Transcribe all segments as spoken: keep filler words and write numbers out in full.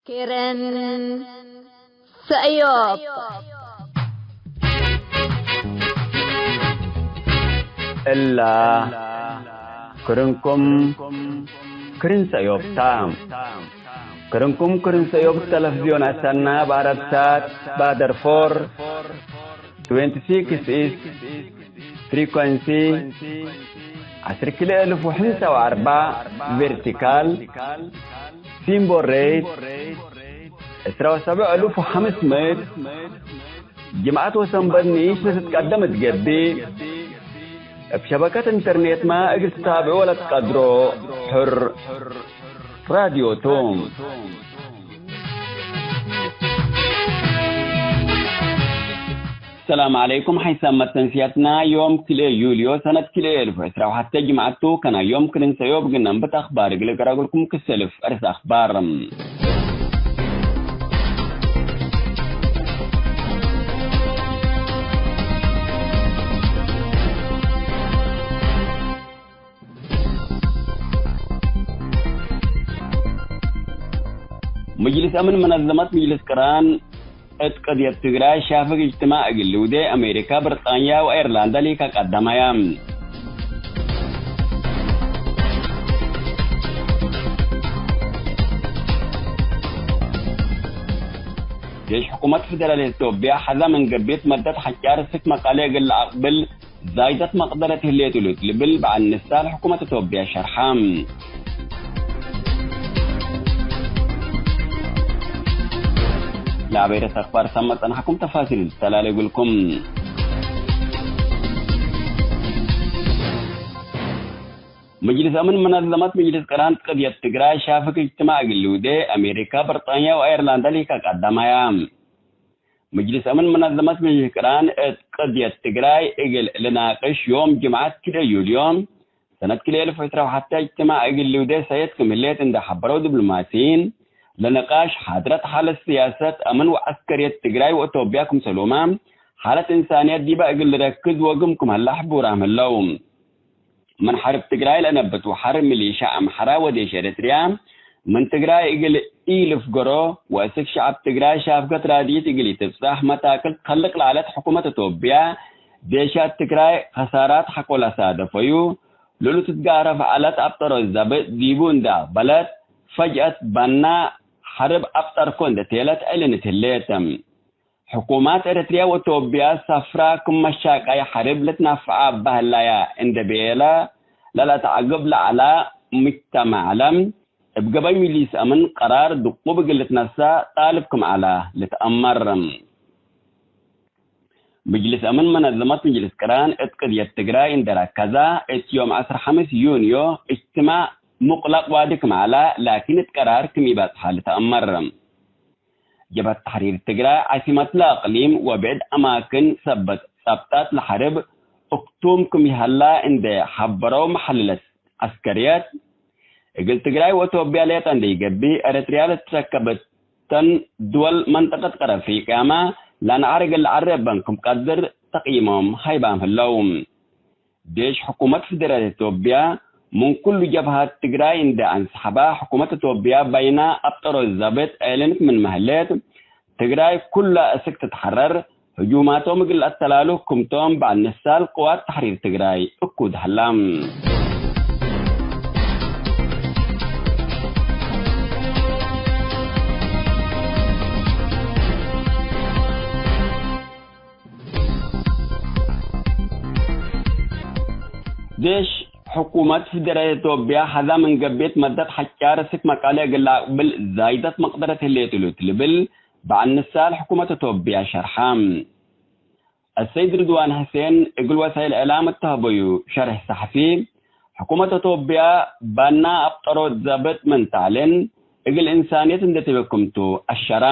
ክርን ሰእዮብ። እላ ክርንኩም ክርን ሰእዮብ ታ። ክርንኩም ክርን ሰእዮብ ተለፍዝዮን አሰና፣ በአረብ ሳት፣ ባደር ፎር፣ ትዌንቲ ሲክስ ኢስት ፍሪኮንሲ፣ ዐስር ክልኤ እልፍ ወሕምሳ ወአርበዕ ቬርቲካል፣ ሲምቦል ሬት፣ ዕስራ ወሰብዕ እልፍ ወሐምስ ምእት፣ ጅምዐት ወሰንበት ንኢሽ ለትትቀደም እት ገብእ፣ እብ ሸበከት ኢንተርኔትመ እግል ትታብዖ ለትቀድሮ ሕር ራድዮ ቱ። ሰላም ዐለይኩም። ሐይሳም መተንስያትና ዮም ክልኤ ዩልዮ ሰነት ክልኤ እልፍ ዕስራ ወሐቴ ጅምዐት ቱ። ከናይ ዮም ክርን ሰእዮብ እግል ነንብት አክባር እግል እቅረግልኩም ክሰልፍ እርስ አክባር። ምጅልስ አምን መነዘመት ምጅልስ ቅራን እት ቅድየት ትግራይ ሻፍግ እጅትማዕ እግል ልውዴ አሜሪካ፣ ብርጣንያ ወአይርላንድ ሊከ ቀደመያ። ጄሽ ሕኩመት ፌደራል ኢትዮጵያ ሐዛ ምን ገብየት መደት ሐጫር እስክ መቀሌ እግል ለአቅብል ዛይደት መቅደረት ህሌት እሉ እት ልብል በዐል ንሳል ሕኩመት ኢትዮጵያ ሸርሐ። ለአበይረት አክባር ሰመ ጸንሐኩም ተፋሲል ልተላሌ እግልኩም። ምጅልስ አምን መነዘመት ምጅልስ ቅራን ቅድየት ትግራይ ሻፍግ እጅትማዕ እግል ልውዴ አሜሪካ፣ ብርጣንያ ወአይርላንድ ሊከ ቀደመያ። ምጅልስ አምን መነዘመት ምጅልስ ቅራን እት ቅድየት ትግራይ እግል ልናቅሽ ዮም ጅምዐት ክልኤ ዩልዮ ሰነት ክልኤ እልፍ ዕስራ ወሐቴ እጅትማዕ እግል ልውዴ ሰየት ክም ህሌት እንዴ ሐበረው ዲፕሎማሲይን፣ ለንቃሽ ሓድረት ሓለት ስያሰት አምን ወዐስከርየት ትግራይ ወእቶብያ ክምሰልሁመ ሓለት እንሳንየት ዲበ እግል ልረክዝ ወግም ክም ሀለ ሕቡራም ህለው። ምን ሐርብ ትግራይ ለነብት ወሐር ሚሊሻ አምሐራ ወዴሽ ኤረትርያ ምን ትግራይ እግል ኢልፍገሮ ወእስክ ሸዐብ ትግራይ ሻፍገት ራድኢት እግል ኢትብጸሕ መታክል ትከልቅ ለዐለት ሕኩመት እቶብያ፣ ዴሻት ትግራይ ከሳራት ሐቆ ለሳደፈዩ፣ ለእሉ ትትጋረፍ ዐለት አብጠሮ ዘብጥ ዲቡ እንዴ አቅበለት፣ ፈጅአት ባና ሐርብ አብጠርኮ እንዴ ቴለት ዕልንት ህሌት። ሕኩማት ኤረትርያ ወእቶብያ ሰፍራ ክም መሻቃይ ሐርብ ልትናፈዓ እበ ህላያ እንዴ ቤለ ለለአትዐግብ ለዐላ ሙጅተመዕ ዐለም፣ እብ ገበይ ምጅሊስ አምን ቀራር ድቁብ እግል ልትነሰእ ጣልብ ክም ዐለ ልትአመር። ምጅልስ አምን መነዘመት ምጅልስ ቅራን እት ቅድየት ትግራይ እንዴ ረከዘ፣ እት ዮም ዐስር ሐምስ ዩንዮ እጅትማዕ ሙቅለቅ ዋዲ ክም ዐለ፣ ላኪን እት ቀራር ክም ኢበጽሐ ልትአመር። ጀብሀት ተሕሪር ትግራይ ዓሲመትለ አቅሊም ወብዕድ አማክን ሰበት ጸብጣት ለሐርብ እክቱም ክም ይሀላ እንዴ ሐበረው መሐልለት ዐስከርየት፣ እግል ትግራይ ወእቶብያ ሌጠ እንዴ ኢገብእ፣ ኤረትርያ ለትትረከበተን ድወል መንጠቀት ቀር አፍሪቅያመ ለአንዓር እግል ለዐሬ እበን ክም ቀድር ተቅይሞም ሀይባም ህለው። ዴሽ ሕኩመት ፌደራል ኢትዮጵያ ምን ኩሉ ጀብሀት ትግራይ እንዴ አንሰሐበ፣ ሕኩመት ኢትዮጵያ በይና አብጠሮ ዘብጥ ዕልንት ምንመ ህሌት፣ ትግራይ ኩለ እስክ ትትሐረር፣ ህጁማቶም እግል ለአተላሉ ክምቶም በዐል ንሳል ቅዋት ተሕሪር ትግራይ እኩድ ሀላ። ዴሽ ሕኩመት ፌደራል ኢትዮጵያ ሐዛ ምን ገብኤት መደት ሐጫር እስክ መቃለ እግል ለአቅብል ዛይደት መቅደረት ህሌት እሉ እት ልብል በዐል ንሳል ሕኩመት ኢትዮጵያ ሸርሐ። አሰይድ ርድዋን ሕሴን እግል ወሳይል እዕላም እተሀበዩ ሸርሕ ሰሐፊ፣ ሕኩመት አቶብያ ባና አብጠሮት ዘብጥ ምን ተዕሌን እግል እንሳንየት እንዴ ትቤ ክምቱ አሸራ።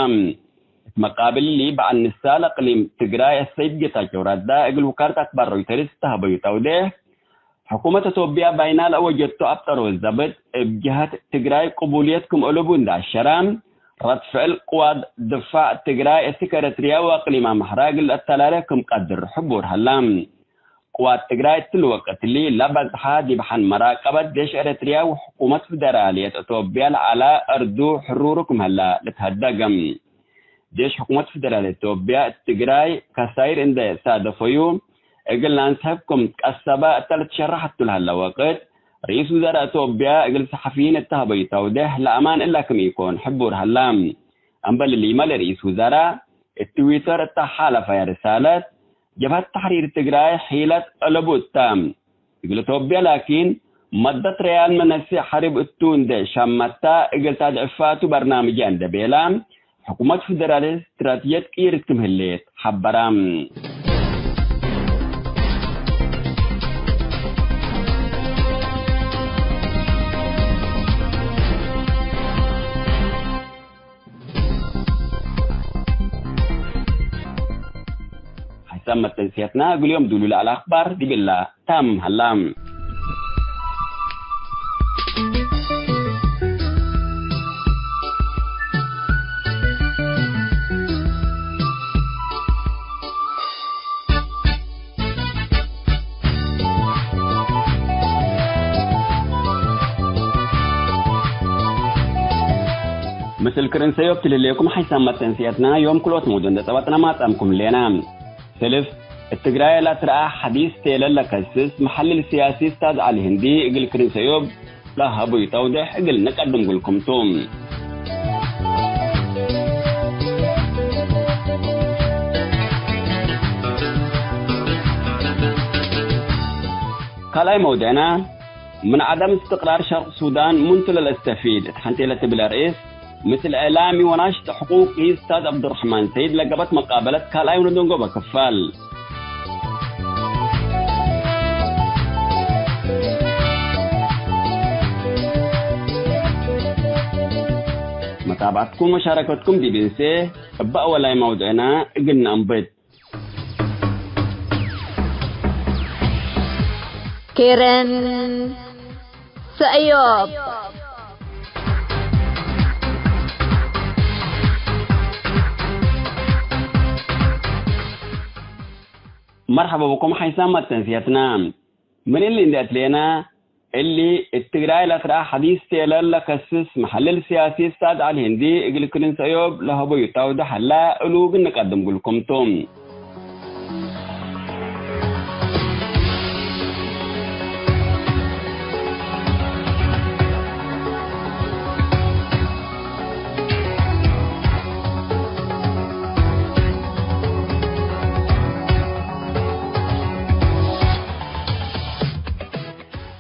እት መቃብል እሊ፣ በዐል ንሳል አቅሊም ትግራይ አሰይድ ጌታቸው ረዳ እግል ውካለት አክባር ሮይተርስ እተሀበዩ ተውዴሕ፣ ሕኩመት አቶብያ ባይና ለአወጀቶ አብጠሮት ዘብጥ እብ ጀሀት ትግራይ ቅቡልየት ክም አለቡ እንዴ አሸራ፣ ረድ ፍዕል ቅዋት ድፋዕ ትግራይ እስክ ኤረትርያ ወአቅሊም አምሐራ እግል ለአተላሌ ክም ቀድር ሕቡር ሀላ። ቅዋት ትግራይ እትሊ ወቅት እሊ ለበዝሐ ዲብ ሐን መራቀበት ዴሽ ኤረትርያ ወሕኩመት ፍደራልየት እቶብያ ለዐለ እርዱ ሕሩሩ ክም ሀላ ልትሀደግ። ዴሽ ሕኩመት ፍደራልየት እቶብያ እት ትግራይ ከሳይር እንዴ ሳደፈዩ እግል ለአንሰሕብ ክም ትቀሰበ እተ ልትሸረሐቱ ለሀለ ወቅት፣ ርኢስ ውዘራእ እቶብያ እግል ሰሐፊይን እተ ሀበዩ ተውዴሕ ለአማን እላ ክም ኢኮን ሕቡር ሀላ። እምበል እሊመ ለርኢስ ውዘራእ እት ትዊተር እተ ሐለፈየ ርሳለት፣ ጀብሀት ተሕሪር ትግራይ ሒለት አለቡ እተ። እግል ቶብያ ላኪን፣ መደት ረያል መነሴ ሐርብ እቱ እንዴ ሸመተ፣ እግል ታድዕፋቱ በርናምጀ እንዴ ቤላ፣ ሕኩመት ፌደራል ስትራትጅየት ቅይርት ክም ህሌት ሐበራ። ሐሳብ መተንስያትና እግል ዮም ዱሉ ለአልአክባር ዲብላ ታም ሀላ። ምስል ክርን ሰዮብ ትልሌኩም ሐይሳም መተንስያትና ዮም ክልኦት መውዱ እንደ ጸባጥና ማጻምኩም ሌና። ሰልፍ እት ትግራይ ለትረአ ሐዲስ ቴለል ለከስስ መሐልል ስያሲ እስታዝ ዐሊ ህንዲ እግል ክርን ሰዮብ ለሀቡይ ተውዴሕ እግል ንቀድም ግልኩም ቱ። ካልኣይ መውድዕና፣ ምን ዐደም እስትቅራር ሸርቅ ሱዳን ምን ቱ ለለስተፊድ? እት ሐንቴ ለትብል ርእስ፣ ምስል እዕላሚ ወናሽጥ ሕቁቂ እስታዝ ዐብዱረሕማን ሰይድ ለገበት መቃበለት ካልኣይ ወነደንጎበ ክፋል። መታብዐትኩም ወሻረከትኩም ዲብ እንሴ፣ እበ አወላይ መውድዕና እግል ነአንብት። ኬረን ሰእዮብ። መርሐበ ብኩም ሐይሳም መተንስየትና። ምን እሊ እንዴ አትሌና፣ እሊ እት ትግራይ ለትረአ ሐዲስ ቴለል ለከስስ መሐልል ስያሲ እስታዝ ዐሊ ህንዲ እግል ክርን ሰእዮብ ለሀበዩ ተውዴሕ ሀላ እሉ እግል ንቀድም ግልኩም ቱ።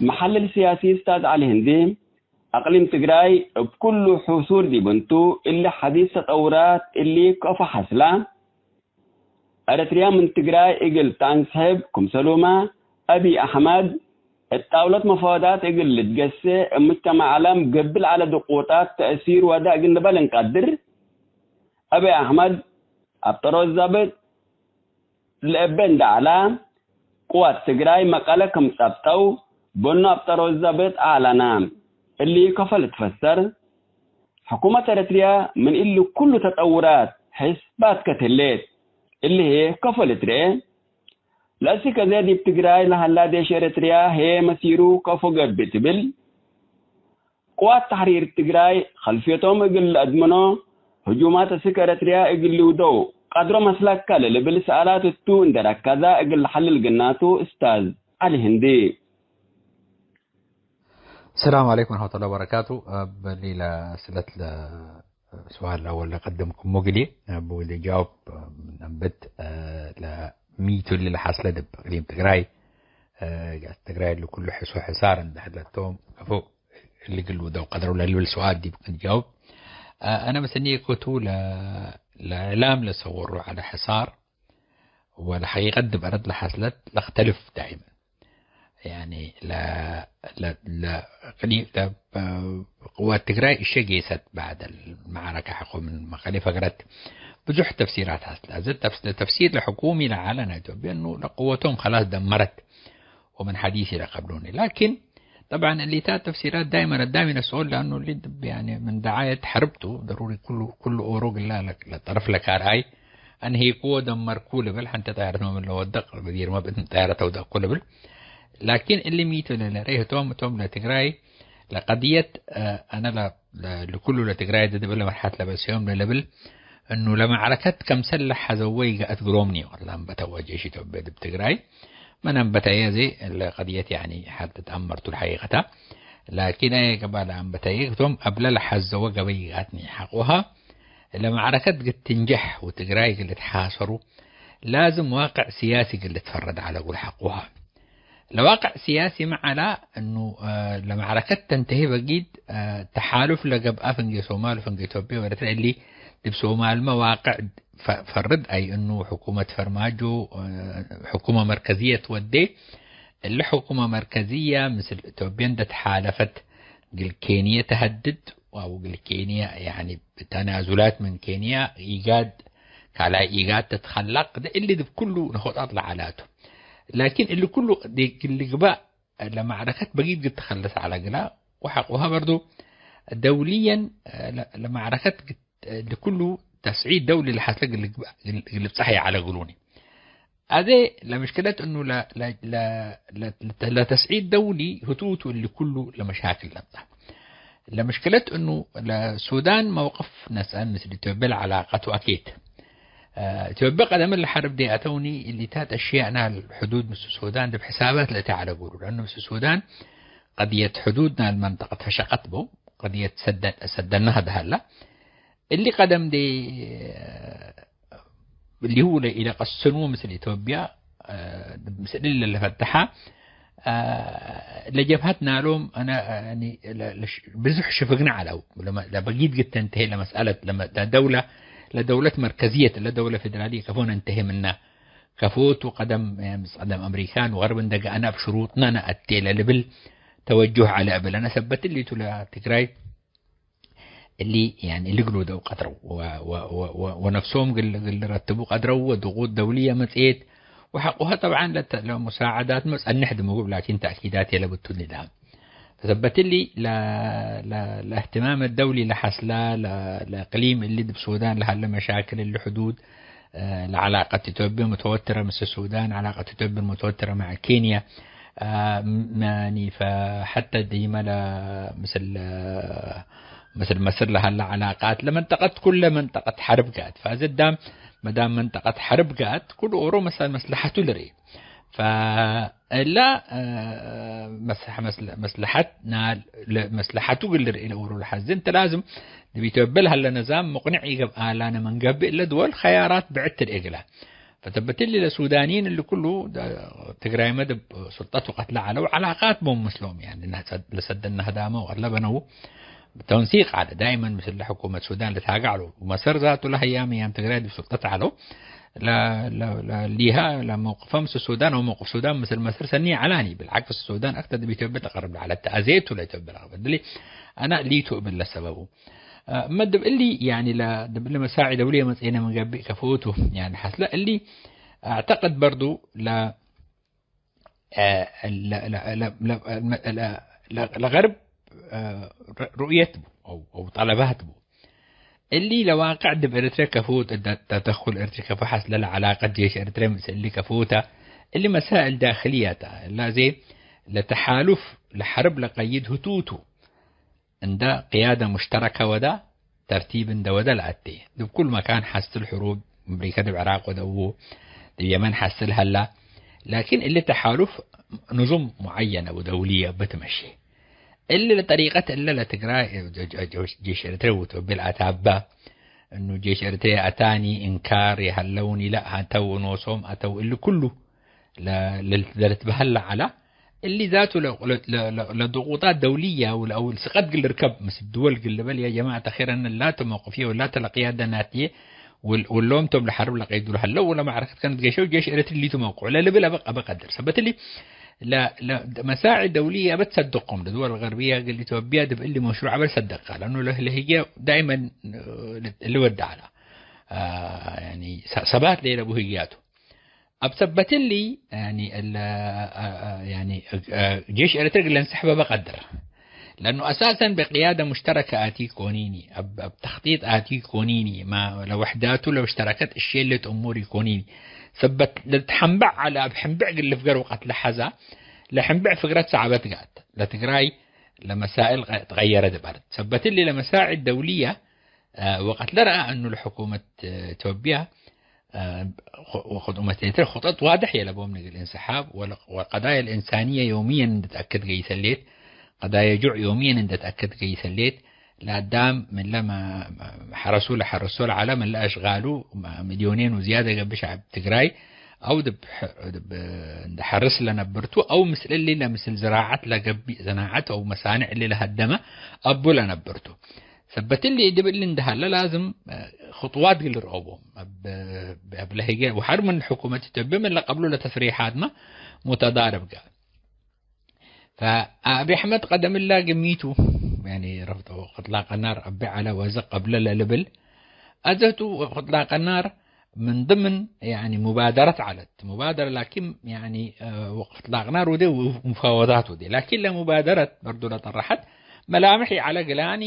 መሐልል ስያሲ እስታዝ ዐሊ ህንዲ፣ አቅሊም ትግራይ እብ ኩሉ ሑሱር ዲብ እንቱ፣ እሊ ሐዲስ ተጠውራት እሊ ከፎ ሐስላ፣ ኤረትርያ ምን ትግራይ እግል ተአንሰሕብ ክምሰሉመ፣ አቢይ አሕመድ እት ጣውለት መፋወዳት እግል ልትገሴ፣ እብ ሙጅተማዕ ዐለም ገብእ ለዐለ ድቁጣት ተእሲር ወደ እግል ንበል እንቀድር። አቢይ አሕመድ አብ ጠሮዝ ዛብጥ ለእበ እንደ ዐለ፣ ቅዋት ትግራይ መቀለ ክም ጸብጠው፣ በኑ አብ ጠሮዝ ዛብጥ አለና። እሊ ከፎ ልትፈሰር፣ ሕኩመት ኤረትርያ ምን እሊ ኩሉ ተጠውራት ሕስባትከ ትህሌት። እሊ ህዬ ከፎ ልትርኤ። ለእስክ አዜ ዲብ ትግራይ ለሀላ ዴሽ ኤረትርያ ህዬ መሲሩ ከፎ ገብእ ትብል። ቅዋት ተሕሪር ትግራይ፣ ከልፍየቶም እግል ለአድምኖ፣ ህጁማት እስክ ኤረትርያ እግል ልውደው ቀድሮ መስለከ ለልብል ሰኣላት እቱ እንዴ ረከዘ እግል ለሐልል ግናቱ እስታዝ ዐሊ ህንዲ። ሰላም ዐለይኩም ወረሕመቱላሂ ወበረካቱ። እብ ሌላ ስለት ለስዋል አወል ለቀድምኩሙ እግል፣ እብ ወልዴ ጃውብ ምን አንብት፣ ለሚቱ እሊ ለሐስለ ዲብ እቅሊም ትግራይ፣ ትግራይ እሊ ኩሉ ሕሱ ሕሳር እንዴ ሀለቶም ከፎ እሊ እግል ልውደው ቀድረው ለልብል ስዋል ዲብ ክንጃውብ፣ አነ መሰኒ ኮቱ ለ-፣ ለእዕላም ለሰወሩ ዐለ ሕሳር ወለሐቂቀት ዲብ አረድ ለሐስለት ለክተልፍ ዳይመን። ያኒ ለ-፣ ለ-፣ ለ-፣ ቅኒ-፣ ለ-፣ ቅዋት ትግራይ እሸ ጌሰት ባዕድ አልመዓረከ ሐቆ ምን መቀሌ ፈግረት ብዙሕ ተፍሲራት ሐስለ። አዘ ተፍስ-፣ ተፍሲር ለሕኩሚ ለዐለ ናይ ኢትዮጵያ እኑ ለቅወቶም ከላስ ደመረት። ወምን ሐዲስ ኢለቀብሉኒ። ላኪን፣ ጠብዐን፣ እሊታት ተፍሲራት ዳይመን አዳም ኢነስኦል፣ ለአኑ እሊ ዲብ፣ ያኒ፣ ምን ደዓየት ሐርብ ቱ፣ ደሩሪ ኩሉ፣ ኩሉ ኦሮ ግላ ለ-፣ ለጠረፍ ለካርአይ፣ አንሄኩ ወደመርኩ ልብል፣ ሐንቴ ጣያረትመ ምን ለወደቅ ብዲርመ ብእት ጣያረት አውደቅኩ ልብል። ላኪን እሊ ሚቱ ለለሬ ህቶም፣ እቶም ለትግራይ ለቀድየት፣ እ፣ አነ ለ-፣ ለ-፣ ለኩሉ ለትግራይ ድድብል መርሐት ለበሰዮም ለልብል እኑ ለመዕረከት ከምሰል ለሐዘወ ይገአት ግሮምኒ ወላ አንበተወ ጄሽ ኢትዮጵያ ድብ ትግራይ መን አንበተየ ዜ ለቀድየት ያኒ ሐል ትትአመርቱ ለሐቂቀታ። ላኪን አየ ገባ ለአንበተየ ህቶም አብለ ለሐዘወ ገበይ ይገአትኒ ሐቆሃ ለመዕረከት ግትንጀሕ ወትግራይ እግል ልትሓሰሩ ላዝም ዋቅዕ ስያሲ እግል ልትፈረድ ዐለ እግል ሐቁሃ። ለዋቅዕ ስያሲ መዓላ እኑ፣ እ፣ ለመዕረከት ተንተሂ በጊድ፣ እ፣ ተሓሉፍ ለገብአ ፍንጌ ሶማል ወፍንጌ ኢትዮጵያ ወኤረትርያ እሊ ዲብ ሶማልመ ዋቅዕ ፈ-፣ ፈርድ አይ እኑ ሕኩመት ፈርማጆ፣ እ፣ ሕኩመ መርከዝየት ወዴ እሊ ሕኩመ መርከዝየ ምስል ኢትዮጵየ እንደ ተሓለፈት እግል ኬንየ ተሀድድ፣ አው እግል ኬንየ፣ ያኒ፣ ተናዙላት ምን ኬንየ፣ ኢጋድ፣ ካልኣይ ኢጋድ ተትኸለቅ፣ እሊ ዲብ ኩሉ ነኮጣት ለዐላቱ። ላኪን እሊ ኩሉ እግል ልግባእ ለመዕረከት በጊድ ግድ ተኸለስ ዐለ እግላ፣ ወሐቆሀ በርዱ ደውልየን ለ-፣ ለመዕረከት ግድ፣ እሊ ኩሉ ተስዒድ ደውሊ ለሐስለ እግል ልግባእ፣ እግል ልብጸሐ ይዐለ እግሉኒ። አዜ ለምሽክለት እኑ ለ-፣ ለ-፣ ለ-፣ ለ-፣ ለተስዒድ ደውሊ ህቱቱ እሊ ኩሉ ለመሻክል ለምጻ። ለምሽክለት እኑ ለሱዳን መውቅፍ ነስአን ምስል ኢትዮጵያ ለዐላቀቱ አኬት። እ፣ ኢትዮጵያ ቀደም ለሐርብ ዴ አተውኒ እሊታት አሽያእ ናል ሕዱድ ምስል ሱዳን ዲብ ሕሳባት ለእቲ ዐለ እግሉ። ለእኑ ምስል ሱዳን ቀድየት ሕዱድ ናል መንጠቀት ፈሸቀት ቡ፣ ቀድየት ሰደ-፣ ሰደናህ ደሀላ። እሊ ቀደም ዴ እሊሁ ለኢለቀስንዎ ምስል ኢትዮጵያ፣ እ፣ ምስል እሊ ለፈተሐ፣ እ፣ ለጀብሀት ናሎም አነ፣ እ፣ ያኒ፣ ለ-፣ ለሽ-፣ ብዙሕ ሽፍግነ ዐለው። ለመ-፣ ለበጊድ ግድ ተንተሄ ለመስአለት ለመ-፣ ለደውለ፣ ለደውለት መርከዝየት፣ ለደውለ ፌደራልየ ከፎ ነንተሄ ምነ፣ ከፎቱ ቀደም፣ እ፣ ምስ ቀደም አምሪካን ወገርብ እንደ ገአነ እብ ሽሩጥነ ነአቴ ለልብል ተወጁህ ዐለ እብል። አነ ሰበት እሊቱ ለትግራይ እሊ፣ ያኒ፣ እሊ እግል ወደው ቀድረው ወ-፣ ወ-፣ ወ-፣ ወ-፣ ወነፍሶም እግል፣ እግል ልረትቡ ቀድረው ወድቁት ደውልየ መጽኤት ወሐቆሀ ጠብዓን ለተ-፣ ለሙሳዐዳትመ ጸንሕ ድምጉብ ላኪን ተእኪዳት የለብቱ ንዳም። ፈሰበት እሊ ለ-፣ ለ-፣ ለእህትማም ደውሊ ለሐስላ ለ-፣ ለእቅሊም እሊ ዲብ ሱዳን ለሀለ መሻክል እሊ ሕዱድ ለዐላቀት ኢትዮጵያ ሙተወትረ ምስል ሱዳን፣ ዐላቀት ኢትዮጵያ ሙተወትረ መዕ ኬንያ፣ አ፣ ም-፣ ማኒ፣ ፈሐተ ዲመ ለ-፣ ምስል፣ ምስል መስር ለሀለ ዐላቃት ለመንጠቀት ኩለ መንጠቀት ሐርብ ገአት። ፈአዜ ዳም መዳም መንጠቀት ሐርብ ገአት፣ ኩሉ ኦሮ መሰል መስለሐቱ ልርኤ። ፈእላ፣ እ፣ መስ-፣ መስለ-፣ መስለሐት ናል-፣ ለ-፣ መስለሐቱ እግል ልርኤ ለኦሮ ለሐዜ እንተ ላዝም ዲብ ኢትዮጵያ ለሀለ ነዛም ሙቅንዕ ኢገብአ ላነ መንገብእ ለድወል ኸያራት ብዕድ ትርኤ እግላ። ፈተበትሊ ለሱዳንይን እሊ ኩሉ ትግራይመ ዲብ ሱልጠት ወቀት ለዐለው ዐላቃት ቦም ምስሎም፣ ያኒ፣ ለሰደን ነህዳመ ወቀት ለበነው ተንሲቅ ዐለ። ዳይመን ምስል ለሕኩመት ሱዳን ልትሃገ ዐለው። ወመሰር ዛቱ ለሀያም እያም ትግራይ ዲብ ሱልጠት ዐለው። ለ-፣ ለ-፣ ለ-፣ ሊሃ ለመውቅፈ ምስል ሱዳን ወመውቅፍ ሱዳን ምስል መስር ሰኒ ዐላኒ። ብልዓክስ ሱዳን አክተር ዲብ ኢትዮጵያ ተቀርብ ለዐለት ተአዜቱ ለኢትዮጵያ ለአቅበል። እሊ አነ ሊቱ እብል ለሰበቡ። እ፣ እመ ዲብ እሊ፣ ያኒ፣ ለ-፣ ዲብ እሊ መሳዒ ደውልየ መጽኤነ ምን ገብእ ከፎቱ፣ ያኒ፣ ሐስለ እሊ አዕተቅድ በርዱ ለ-፣ እ፣ ለ-፣ ለ-፣ ለ-፣ ለ-፣ ለ-፣ ለ-፣ ለገርብ፣ እ፣ ር-፣ ሩእየት ቡ፣ አው፣ አው ጠለባት ቡ። እሊ ለዋቅዕ ዲብ ኤረትርየ ከፎት፣ እዳ ተደኩል ኤረትርየ ከፎ ሐስለ ለዐላቀት ጄሽ ኤረትርየ ምስል እሊ ከፎተ፣ እሊ መሳእል ዳክልያት ተ። እላ ዜ ለተሓሉፍ ለሐርብ ለቀይድ ህቱቱ። እንደ ቅያደ ሙሽተረከ ወደ፣ ተርቲብ እንደ ወደ ለአቴ። ዲብ ኩል መካን ሐስል ሕሩብ፣ አምሪከ ዲብ ዕራቅ ወደዉ፣ ዲብ የመን ሐስል ሀላ። ላኪን እሊ ተሓሉፍ ንዙም ሙዐየነ ወደውልየ እበ ትመሼ። እሊ ለጠሪቀት እለ ለትግራይ፣ ጀ-፣ ጀ-፣ ጀ-፣ ጄሽ ኤረትርየ ወኢትዮጵየ ለአታበ፣ እኑ ጄሽ ኤረትርየ አታኒ እንካር የሀለውኒ ለአተው ኖሶም አተው እሊ ኩሉ ለ-፣ ለ-፣ ለልትበሀል ለዐለ፣ እሊ ዛቱ ለ-፣ ለ-፣ ለ-፣ ለ-፣ ለድቁጣት ደውልየ ወለ-፣ አው ስቀት እግል ልርከብ ምስል ድወል እግል ልበል፣ ያ ጀማዐት አኺረን ላተ መውቅፍየ ወላተ ለቅያደ ናትየ ወል-፣ ወሎም ቶም ለሐርብ ለቀይዱ ለሀለው ወለመዕረከት ከነት ገሸው ጄሽ ኤረትሪ ሊቱ መውቅዑ ለልብል አበ-፣ አበ ቀድር። ሰበት እሊ ለ-፣ ለ-፣ መሳዒ ደውልየ አበ ትሰድቆም ለድወል ገርብየ እግል ኢትዮጵያ ዲብ እሊ መሽሩዕ አበ ትሰደቃ። ለአኑ ለ-፣ ለህግየ ዳይመን ልወድ ዐለ። አ፣ ያኒ ሰ-፣ ሰባት ሌለ ቡ ህግያቱ። አብ ሰበት እሊ፣ ያኒ፣ እለ፣ አ፣ አ፣ ያኒ፣ አ፣ ጄሽ ኤረትርየ እግል ለንሰሕበ በቀድር። ለእኑ አሳሰን በቅያደ ሙሽተረከ አቲ ኮኒኒ፣ እብ፣ እብ ተክጢጥ አቲ ኮኒኒ፣ ማ ለወሕዳቱ ለውሽተረከት እሼለት እሙር ኢኮኒኒ። ሰበት ለልትሐንበዕ ዐለ እብ ሕንብዕ እግል ልፍገር ወቀት ለሐዛ፣ ለሕንብዕ ፍግረት ሰዕበት ጋት። ለትግራይ ለመሳእል ቀ-፣ ትቀየረ ድባለት። ሰበት እሊ ለመሳዕድ ደውልየ፣ አ፣ ወቀት ለረአ እኑ ለሕኩመት፣ አ፣ ኢትዮጵያ፣ አ፣ ወክጡመት ኤርትራ ክጠጥ ዋድሕ የለቦም ንግል እንስሓብ ወለ-፣ ወቀዳያ ልእንሳንየ ዮምየን እንደ ተአክድ ገይሰሌት፣ ቀዳያ ጁዕ ዮምየን እንደ ተአክድ ገይሰሌት፣ ለአዳም ምለ መ-፣ መ-፣ ሐረሱ ለሐረሶ ለዐለ ምለ አሽጋሉ መ-፣ ሚልዮኔን ወዝያደ ገብእ ሸዐብ ትግራይ አው ድብ ሕ-፣ ድብ እንደ ሐርስ ለነብርቱ አው ምስል እሊ ለምስል ዝራዐት ለገብእ ሰናዐት አው መሳንዕ እሊ ለሀደመ አቡ ለነብርቱ። ሰበት እሊ ድብ እሊ እንደ ሀለ ላዝም፣ አ፣ ክጥዋት እግል ልርአቦም። እብ፣ እብ ለህጌ ወሐር ምን ሕኩመት ኢትዮጵያ ምን ለቀብሉ ለተስሪሓትመ ሙተዳርብ ጋር። ፈአቢ አሕመድ ቀደም እላ ግሚቱ፣ ያኒ ረፍጠ ወቅት ላቀናር አቢ ዐለ ወዘ ቀብለ ለልብል አዘቱ ወቅት ላቀናር ምን ድምን ያኒ ሙባደረት ዐለት። ሙባደረ ላኪን ያኒ፣ አ፣ ወቅት ላቀናር ወደ ሙፋወዛት ወደ። ላኪን ለሙባደረት በርዶ ለጠረሐት መላምሕ ይዐለ ግላኒ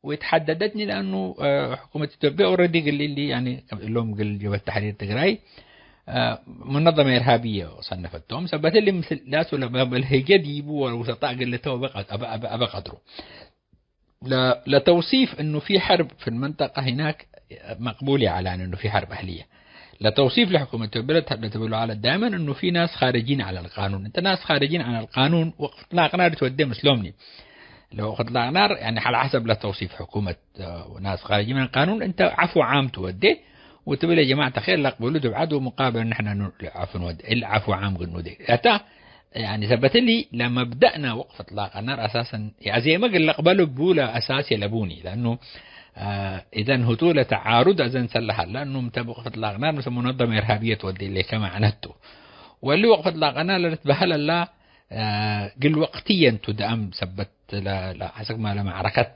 ወይትሐደደትኒ ለአኑ፣ አ፣ ሕኩመት ኢትዮጵያ ኦረዲ እግል እሊ፣ ያኒ፣ እሎም እግል ጀብሀት ተሕሪር ትግራይ፣ አ፣ ሙነዘመ ኢርሃብየ ሰነፈቶም። ሰበት እሊ ምስል ዳሱ ለመ-፣ ለህጌ ዲቡ ወውሰጣ እግል ልተው አበ-፣ አበ-፣ አበ-፣ አበ ቀድሩ። ለ-፣ ለተውሲፍ እኑ ፊ ሐርብ ፊ ልመንጠቀ ሂናክ መቅቡል ይዐላን እኑ ፊ ሐርብ አህልየ። ለተውሲፍ ለሕኩመት ኢትዮጵያ ለተ-፣ ለትብሎ ዐለ ዳይመን እኑ ፊ ናስ ካርጂን ዐለ ልቃኑን። እንተ ናስ ካርጂን ዐለ ልቃኑን ወቅት ላቅናር ትወዴ ምስሎምኒ። ለወቅት ላቅናር፣ ያኒ፣ ዐለ ሐሰብ ለተውሲፍ ሕኩመት፣ አ፣ ናስ ካርጂን ምን ቃኑን፣ እንተ ዐፉ ዓም ትወዴ ወትብል፣ ያ ጀማዐት አኼር ለቅብሉ ድብዓት ወሙቃብል ንሕነ ኑ-፣ ዐፉ ንወዴ፣ እሊ ዐፉ ዓም ግን ንወዴ። አታ፣ ያኒ፣ ሰበት እሊ ለመብደእና ወቅፍ እጥላቅ አናር አሳሰን የአዜመ እግል ለቅበሉ ቡ ለአሳስ የለቡኒ። ለአኑ፣ አ፣ ኢዘን ህቱ ለተዓሩድ አዘን ሰለሀ፣ ለአኑ እምተ ወቅፍ እጥላቅ ናር ምስል ሙነዘመ ኢርሃብየት ወዴ እሌከ መዕነቱ። ወእሊ ወቅፍ እጥላቅ ናር ለልትበሀል እላ፣ አ፣ እግል ወቅትየን ቱ ደአም ሰበት ለ-፣ ለአስክ ማለ መዕረከት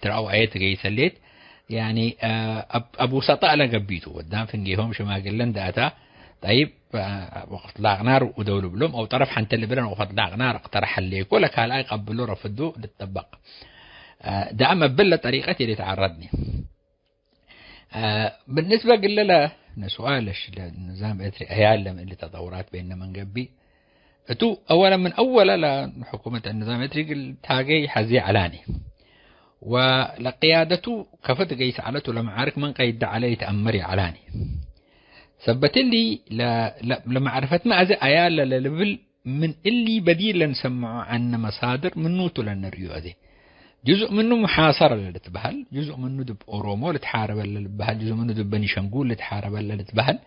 ትረአው አየ ትገይሰ ሌት፣ ያኒ፣ አ፣ አብ-፣ አብ ውሰጣእ ለገብኢቱ፣ ወዳም ፍንጌሆም ሽማግለ እንደ አታ፣ ጠይብ፣ አ፣ ወቅት ላቅናር ውደው ልብሎም፣ አው ጠረፍ ሐንተ ልብለን ወቅት ላቅናር እቅተረሕ ሀሌኮ፣ ለካልኣይ ቀብሎ ረፍዱ ልትጠበቅ። አ፣ ደአም እብለ ጠሪቀት የሌት ዓረድኒ። አ፣ ብንስበ ግለ ለ-፣ ነስዋለሽ ለንዛም ኤርትሪ አያለም እሊ ተጠውራት ቤነ መንገብኢ፣ እቱ አወለ ምን አወለ ለሕኩመት ንዛም ኤርትሪ እግል ታገይ ሐዜ ዐላኒ። ወለቅያደቱ ከፈት ገይስ ዐለት ወለመዓርክ መን ቀይደ ዐለ ኢተአመር ይዐላኒ። ሰበት እሊ ለ-፣ ለ-፣ ለመዕርፈትመ አዜ አያለ ለልብል ምን እሊ በዲር ለንሰምዖ ዐነ መሳድር ምኑቱ ለነርእዩ አዜ። ጅዙእ ምኑ ሙሓሰረ ለልትበሀል፣ ጅዙእ ምኑ ድብ ኦሮሞ ልትሓረበ ለልበሀል፣ ጅዙእ ምኑ ድብ በኒሸንጉል ልትሓረበ ለልትበሀል።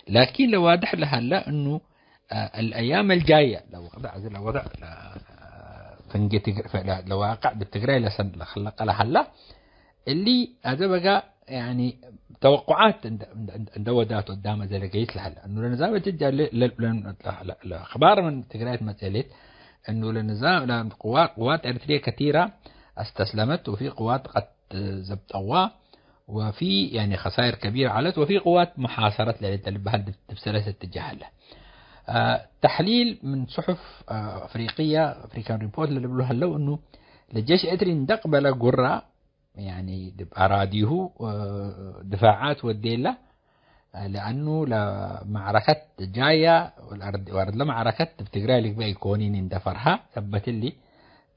ላኪን ለዋድሕ ለሀለ እኑ አ፣ الأيام الجاية ለወቅት አዜ ለወድዕ ለ-፣ ፍንጌ ትግ-፣ ለ-፣ ለዋቅዕ ብትግራይ ለሰን ለክለቀ ለሀላ እሊ አዜ በጋ ያኒ ተወቁዓት እንደ፣ እንደ፣ እንደ ወዳት ወዳመ ዘለገይት ለሀላ እኑ ለንዛም ትጃ ለ-፣ ለ-፣ ለ-፣ ለ-፣ ለአኽባር ምን ትግራይ ትመጽእ ሌት እኑ ለንዛም ለቅዋ-፣ ቅዋት ኤርትርየ ከቲራ አስተስለመት ወፊ ቅዋት ቀት ዘብጠዋ ወፊ፣ ያኒ፣ ኸሳይር ከቢር ዐለት ወፊ ቅዋት ሙሓሰረት ለልትበሀል ዲብ ሰለሰ እትጃህ ሀለ። አ፣ ተሕሊል ምን ሱሑፍ፣ አ፣ አፍሪቅያ፣ አፍሪካን ሪፖርት ለልብሉ ሀለው እኑ ለጄሽ ኤትሪ እንደ ቅበለ ጉራ፣ ያኒ፣ ዲብ አራዲሁ፣ አ፣ ድፋዓት ወዴላ፣ አ፣ ለአኑ ለመዕረከት ጃያ ወለአርድ-፣ ወአርድ ለመዕረከት ዲብ ትግራይ ልግበእ ኢኮኒን እንደ ፈርሃ ሰበት እሊ፣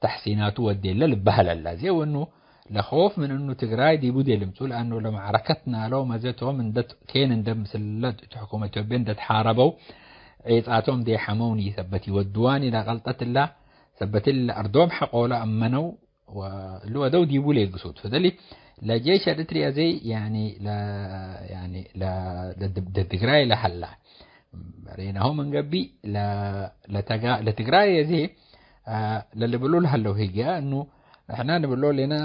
ተሕሲናቱ ወዴለ ልበሀል አለ። አዜ ወእኑ ለኸውፍ ምን እኑ ትግራይ ዲቡ ዴ ልምጹ፣ ለአኑ ለመዕረከት ናለው መዘቶም እንደ ኬን እንደ ምስለ እት ሕኩመት ኢትዮጵያ እንደ ተሓረበው ዔጻቶም ዴ ሐመውኒ ሰበት ይወድዋኒ ለቀልጠት እላ ሰበት እለ አርዶም ሐቆለ አመነው ወእሉ ወደው ዲቡ ሌግሱት። ፈደሊ ለጄሽ ኤርትርያ ዘይ ያኒ ለ-፣ ያኒ ለ-፣ ለድ-፣ ለትግራይ ለሀላ ሬናሁ ምን ገብእ ለ-፣ ለተጋ-፣ ለትግራይ እዚ፣ አ፣ ለልብሉ ለሀለው ህግያ እኑ ንሕና ንብሎ ሌና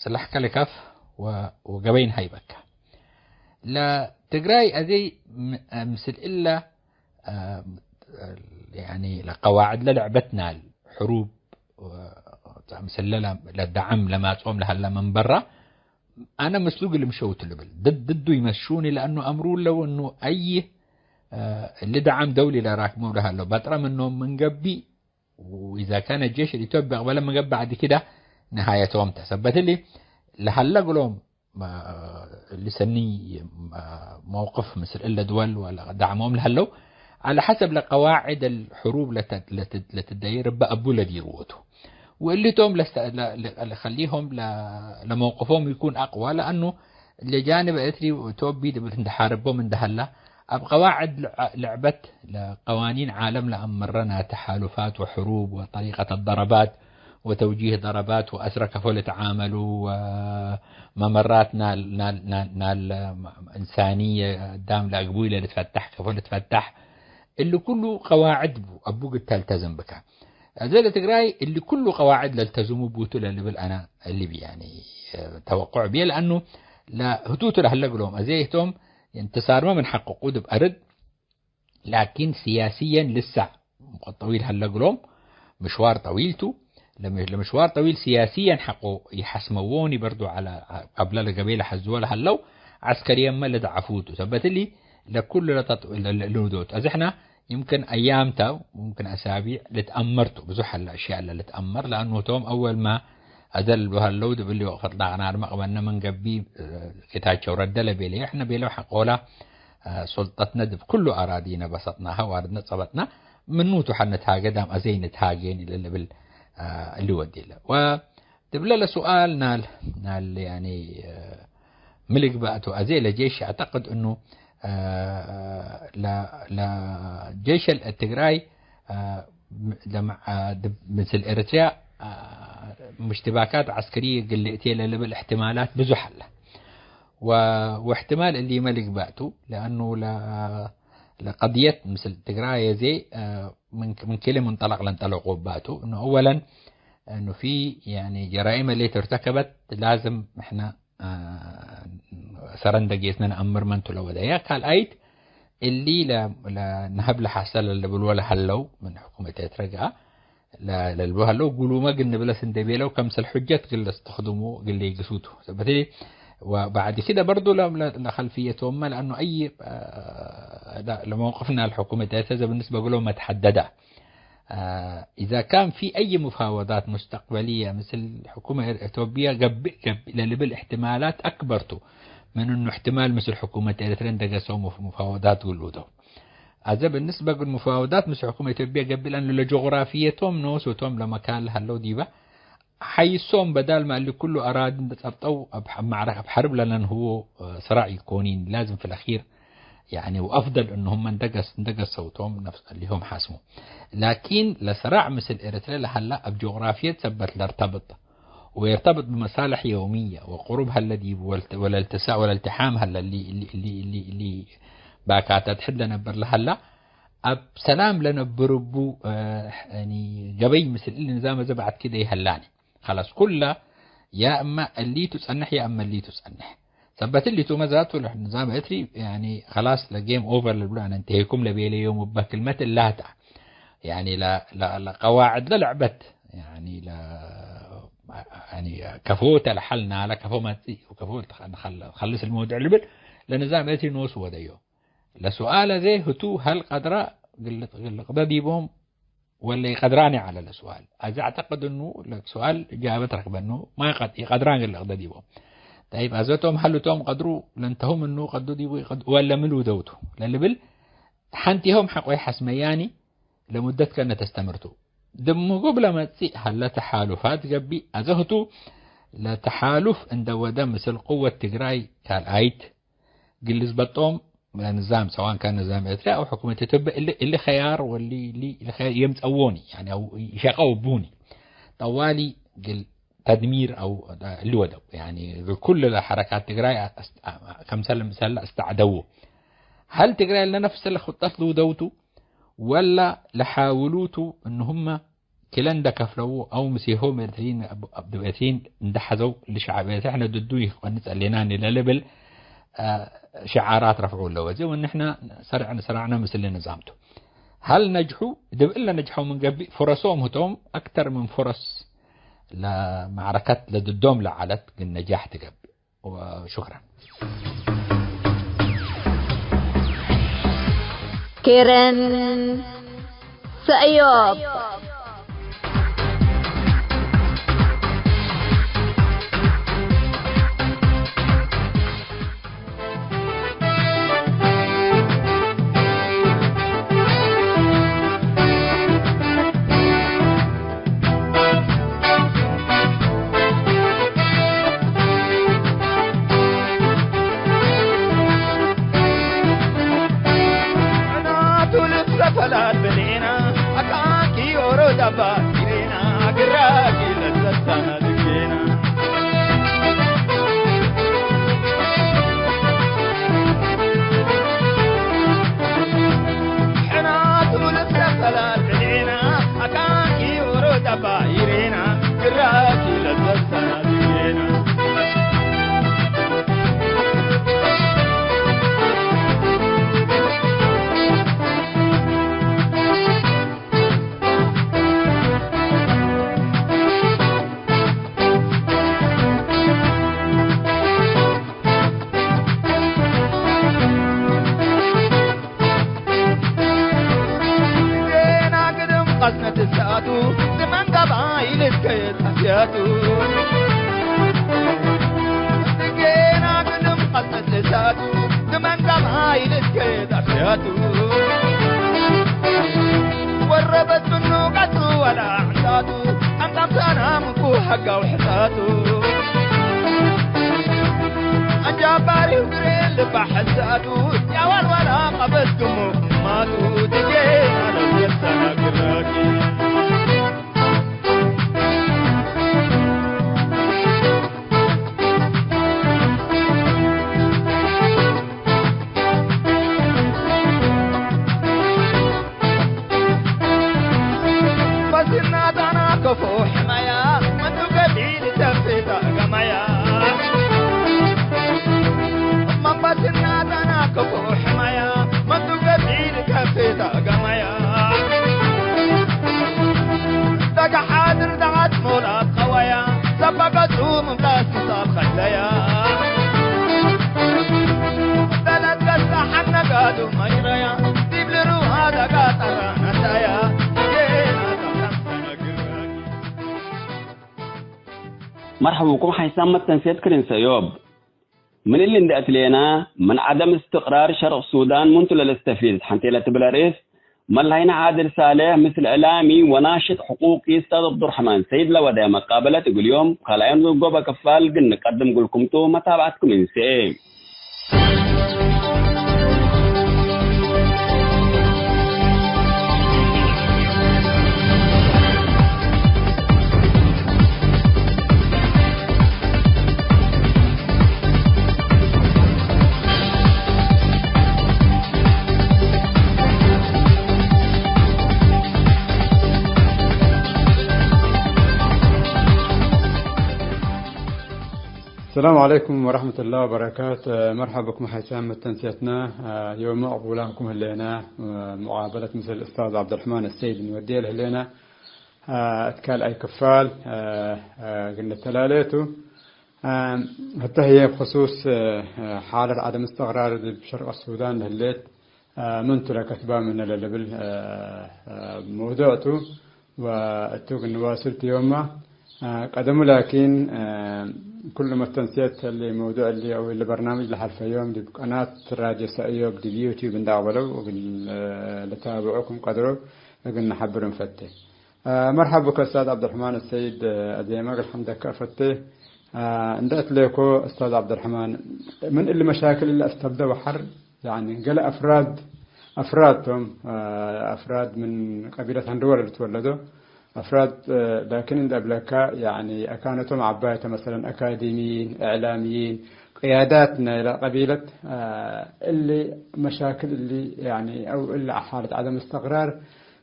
ስላሕከ ልካፍ ወ-፣ ወገበይ ንሀይበካ። ለትግራይ አዜ ም-፣ ምስል እለ፣ አ፣ ያኒ ለቀዋዕድ ለልዕበትናል ሕሩብ ወ-፣ ምስለ ለ-፣ ለደዓም ለማጽኦም ለሀለ ምን በራ፣ አነ ምስሉ እግል ምሸውቱ ልብል። ድድ ድዱ ይመሹኒ ለአኑ አምሩ ለው እኑ አይ፣ አ፣ እሊ ደዓም ደውሊ ለራክመው ለሀለው በጥረ ምኖም ምን ገብእ፣ ወኢዛ ካነ ጄሽ ልኢትዮጵያ አቅበለ ምን ገብእ፣ ባዕድ ክደ ነሃየቶም ተ። ሰበት እሊ ለሀለ እግሎም፣ ማ-፣ ልሰኒ፣ ማ-፣ መውቅፍ ምስል እለ ድወል ወለ ዳዕሞም ለሀለው፣ ዐለ ሐሰብ ለቀዋዕድ አልሕሩብ ለተ-፣ ለተ-፣ ለትደይር እበ አቡ ለዲርዎ ቱ። ወእሊቶም ለስተ-፣ ለ-፣ ለ-፣ ለከሊሆም ለ-፣ ለመውቅፎም ይኩን አቅዋ፣ ለአኑ ለጃንብ ኤረትሪ ወኢትዮጵ ዲብ እንደ ሓርቦም እንደ ሀላ፣ እብ ቀዋዕድ ልዕ-፣ ልዕበት ለቀዋኒን ዓለም ለአመረና ተሓሉፋት ወሕሩብ ወጠሪቀት ደረባት ወተውጂህ ደረባት ወአስረ ከፎ ልትዓመሉ ወመመራት ናል፣ ናል፣ ናል፣ ናል እንሳንየ አዳም ለአግቡይ ለልትፈታሕ ከፎ ልትፈታሕ፣ እሊ ኩሉ ቀዋዕድ ቡ፣ አቡ ግድ ተልተዝም ብከ። አዜ ለትግራይ እሊ ኩሉ ቀዋዕድ ለልተዝሙ ቡቱ ለልብል አነ እሊ ብዬ፣ ያኒ፣ ተወቁዕ ብዬ፣ ለአኑ ለህቱቱ ለህለ እግሎም። አዜ ህቶም እንትሳርመ ምን ሐቅቁ ዲብ አርድ፣ ላኪን ሲያስየን ልሳዕ ሙቀት ጠዊል ሀለ እግሎም፣ ምሽዋር ጠዊል ቱ። ለሚ-፣ ለምሽዋር ጠዊል ሲያስየን ሐቆ ይሐስመዎኒ በርዱ ዐለ፣ ቀብለ ለገቤ ለሐዝወ ለሀለው ዐስከርየንመ ለደዐፉ ቱ። ሰበት እሊ ለኩሉ ለተጥ-፣ ለ-፣ ለ-፣ ልውዶት። አዜ ሕና ይምክን አያም ተ፣ ይምክን አሳቢዕ ልትአመር ቱ። ብዙሕ ሀለ አሽያእ ለልትአመር፣ ለአኑ ህቶም አወል መ አዘል ሀለው ዲብ እሊ ወቅፈት ለአቅናር መቅበነ ምን ገብእ፣ ጌታቸው ረደ ለቤለየ፣ ሕነ ቤለው ሐቆላ፣ አ፣ ሱልጠትነ ዲብ ኩሉ አራዲነ በሰጥናሀ ወአርድነ ጸበጥና፣ ምኑ ቱ ሐ ንትሃጌ ዳም አዜ ንትሃጌን ለልብል፣ አ፣ እሊ ወዲለ። ወዲብለ ለሱኣል ናል፣ ናል፣ ያኒ፣ አ፣ ሚ ልግበእ ቱ አዜ ለጄሽ አዕተቅድ እኑ፣ አ፣ ለ-፣ ለጄሽ ትግራይ፣ አ፣ ም-፣ ለመ-፣ አ፣ ድ-፣ ምስል ኤረትርያ፣ አ፣ ምሽትባካት ዐስከርየ እግል ልእቴ ለልብል እሕትማላት ብዙሕ አለ። ወ-፣ ወእሕትማል እሊመ ልግበእ ቱ፣ ለአኑ ለ-፣ ለቀድየት ምስል ትግራይ አዜ፣ አ፣ ምን፣ ምን ክል መንጠለቅ ለንጠለቆ እባቱ፣ እኑ አወለን፣ እኑ ፊ፣ ያኒ፣ ጀራይም እሊ ትርተከበት ላዝም እሕና፣ አ፣ ሰረ እንደ ጌስነ ነአምር መንቱ ለወደየ። ካልአይት፣ እሊ ለ-፣ ለነሀብ ለሐሰ ለልብሎ ለሀለው ምን ሕኩመት ኤረትርያ ለ-፣ ለልብሎ ሀለው፣ ግሉመ ግን ንብለስ እንደ ቤለው፣ ከምሰል ሑጀት ግን ለስተኽድሙ፣ ግን ለይግሱቱ። ሰበት ወባዕድ ክደ በርዱ ለ-፣ ለ-፣ ለኸልፍየቶምመ፣ ለአኑ አይ፣ አ፣ ለ-፣ ለመውቅፍና ለሕኩመት ኤረትርያ ብንስበ እግሎም መትሐደደ። አ፣ ኢዛ ካን ፊ አይ ሙፋወዳት ሙስተቅበልየ ምስል ሕኩመት ኤር-፣ ኢትዮጵየ ገብእ፣ ገብእ ለልብል እሕትማላት አክበር ቱ ምን እኑ እሕትማል ምስል ሕኩመት ኤረትርየ እንደገሰው ሙፍ-፣ ሙፋወዳት ግሉተው። አዜ ብንስበ እግል ሙፋወዳት ምስል ሕኩመት ኢትዮጵየ ገብእ ለአኑ ለጆግራፍየቶም ኖስ ወቶም ለመካን ለሀለው ዲበ ሐይሶም በዳል ማ እሊ ኩሉ አራዲ እንደ ጸብጠው እብ ሐ-፣ ማዕረ-፣ እብ ሐርብ ለነንህዎ፣ እ፣ ስራዕ ኢኮኒን። ላዝም ፊ ለአኺር፣ ያኒ፣ ወአፍደል እኑ ህመ እንደገስ-፣ እንደገሰውቶም ነፍስ እሊሆም ሐስሙ። ላኪን ለስራዕ ምስል ኤረትርየ ለሀላ እብ ጆግራፍየት ሰበት ለርተብጥ ወየርተብጥ ብመሳልሕ የውምየ ወቅሩብ ሀለ ዲቡ ወልት-፣ ወለልትሳ-፣ ወለልትሓም ሀለ እሊ፣ እሊ፣ እሊ፣ እሊ፣ እሊ ባካተ ትሕድ ለነብር ለሀላ፣ እብ ሰላም ለነብር እቡ፣ እ፣ ያኒ፣ ገበይ ምስል እሊ ንዛም አዜ በዐድ ክደ ይሀላኒ። ኸላስ ኩለ ያ እመ እሊቱ ጸንሕ ያ እመ እሊቱ ጸንሕ። ሰበት እሊቱ መዛቱ ለንዛም ኤረትሪ፣ ያኒ፣ ኸላስ ለጌም ኦቨር ለልብሎ አነ እንተሄኩም ለቤለ ዮም እበ ክልመት እላተ። ያኒ፣ ለ-፣ ለ-፣ ለቀዋዕድ ለልዕበት፣ ያኒ፣ ለ-፣ ያኒ፣ ከፎ ተለሐልና ለከፎ መጽእ ወከፎ ተኸ-፣ ንኸል-፣ ንኸልስ ልመውድዕ ልብል ለንዛም ኤረትሪ ኖሱ ወደዮ። ለሱኣል አዜ ህቱ፣ ሀል ቀድረ ግል-፣ ግልቅደ ዲቦም ወለ ኢቀድራን ዐለ ለሱኣል። አዜ አዕተቅድ እኑ ለሱኣል እጃበት ረክበኑ፣ ማ ይቀድ-፣ ኢቀድራን ግልቅደ ዲቦም። ጠይብ፣ አዘቶም ሀልቶም ቀድሩ፣ ለንተሁም እኑ ቀዱ ዲቡ ይቀድ-፣ ወለ ሚ ልውደውቱ ለልብል ሐንቲሆም ሐቆ ይሐስመያኒ ለሙደት ከነ ተስተምርቱ። ድምጉብ ለመጽእ ሀለ ተሓሉፋት ገብእ፣ አዘ ህቱ ለተሓሉፍ እንደ ወደ ምስል ቅወት ትግራይ ካልኣይት፣ ግልዝ በጦም ለንዛም፣ ሰዋን ካን ንዛም ኤረትርያ አው ሕኩመት ኢትዮጵያ፣ እሊ፣ እሊ ኸያር ወሊ፣ እሊ፣ እሊ ኸያር የምጸዎኒ፣ ያኒ፣ አው ይሸቀው ቡኒ። ጠዋሊ ግል ተድሚር አው እሊ ወደው፣ ያኒ፣ እግል ኩሉ ለሐረካት ትግራይ አስ-፣ ከምሰል ምሰል አስተዕደዉ። ሀል ትግራይ ለነፍስ ለክጠት ልውደውቱ፣ ወላ ለሓውሉቱ፣ እኑ ህመ ክለ እንደ ከፍለው አው ምሴሆም ኤረትርዪን አብ-፣ አብ-፣ ዲብ ኤረትርዪን እንደ ሐዘው፣ ለሸዐብ ኤረትርያ ሕነ ድዱ ኢኮን ጸሌናኒ ለልብል፣ አ፣ ሽዓራት ረፍዑ እለ ወዜ፣ ወንሕነ ሰርዕ ንስራዕነ ምስል ንዛምቱ። ሀል ነጅሑ? ድብ እለ ነጅሐው ምን ገብእ፣ ፍረሶም ህቶም አክተር ምን ፍረስ ለመዕረከት ለድዶም ለዐለት ግን ነጃሕ ትገብእ። ወሹክረን። ኬረን ሰእዮብ። ትመንጋማይ ልትከየት አፍያቱ፣ ወረበት ምኑ ቀቱ ወላ ዕንዳቱ፣ አምጣም ሰላምኩ ሀጋው ሕሳቱ። አንጃባሪው ግሬ ልባ ሕሳቱ፣ ያዋል ወላ ቀበት ግሙ ማቱ፣ ትጌና ለመሰና ግራኪ። በስናታና ከፎ ሕማያ፣ መቱ ገቢል ተፌታ ገማያ። መን በስናታና ከፎ ሕማያ፣ መቱ ገቢል ተፌታ ገማያ። ደገ ሓድር ደዓት ሞላት ቀዋያ፣ ሰበቀቱ ምምላስ ክሳብ ኸለያ። ደለት ገሳ ሐነጋዱ መጅረያ፣ ዲብ ልርዋ ደጋ ጠራ ነሳያ። ጌና ጠራ ነሳያ። መርሐብ ብኩም ሓይሳም መተንሴት ክርን ሰዮብ። ምን እሊ እንዴ አትሌና፣ ምን ዐደም እስትቅራር ሸርቅ ሱዳን ምንቱ ለልስተፊዝ ሐንቴ ለትብል አርእስ፣ መላሂና ዓድል ሳሌሕ ምስል እዕላሚ ወናሽጥ ሕቁቂ እስታዝ ዐብዱርሕማን ሰይድ ለወደየ መቃበለት እግል ዮም ካልኣዮን ወጎበ ክፋል እግል ንቀድም እግልኩም ቱ፣ መታብዐትኩም እንሴ። ሰላም ዐለይኩም ወረሕመቱላሂ ወበረካቱ። መርሐብ ብኩም ሓይሳም መተንስየትና። ዮም መቅቡላምኩም ህሌና። ሙቃበለት ምስል እስታዝ ዐብዱርሕማን አሰይድ እንወድየ ለህሌና። እት ካልኣይ ክፋል እግል ንተላሌ ቱ። ህተ ህዬ ብክሱስ ሓለት ዐደም እስትቅራር ዲብ ሸርቅ ሱዳን ለህሌት፣ ምን ቱ ለከትባ ምነ ለልብል መውዱዕ ቱ፣ ወእቱ እግል ንዋስል ቱ ዮማ። ቀደሙ ላኪን፣ ኩሉ መተንስየት እሊ መውዱዕ እሊ አው እሊ በርናምጅ ለሐልፈ ዮም ዲብ ቀናት ራድዮ ሰእዮብ ዲብ ዩትዩብ እንደ አቅበለው እግል ልታብዑ ክም ቀድሮ እግል ነሐብር እንፈቴ። መርሐብ ብከ እስታዝ ዐብዱርሕማን አሰይድ፣ አዜመ እግል ሐምደከ እፈቴ። እንደ እትሌኮ እስታዝ ዐብዱርሕማን፣ ምን እሊ መሻክል እሊ አስተብደ ወሐር፣ ያኒ፣ ገሌ አፍራድ፣ አፍራድ ቶም፣ አ፣ አፍራድ ምን ቀቢለት ሀንድወ ለልትወለዶ አፍራድ፣ አ፣ ላኪን እንደ እብለካ፣ ያኒ፣ አካነቶም ዐባይ ተ፣ መሰለን፣ አካዲሚይን፣ እዕላሚይን፣ ቅያዳት ናይለ ቀቢለት፣ አ፣ እሊ መሻክል እሊ፣ ያኒ፣ አው እሊ ሓለት ዐደም እስትቅራር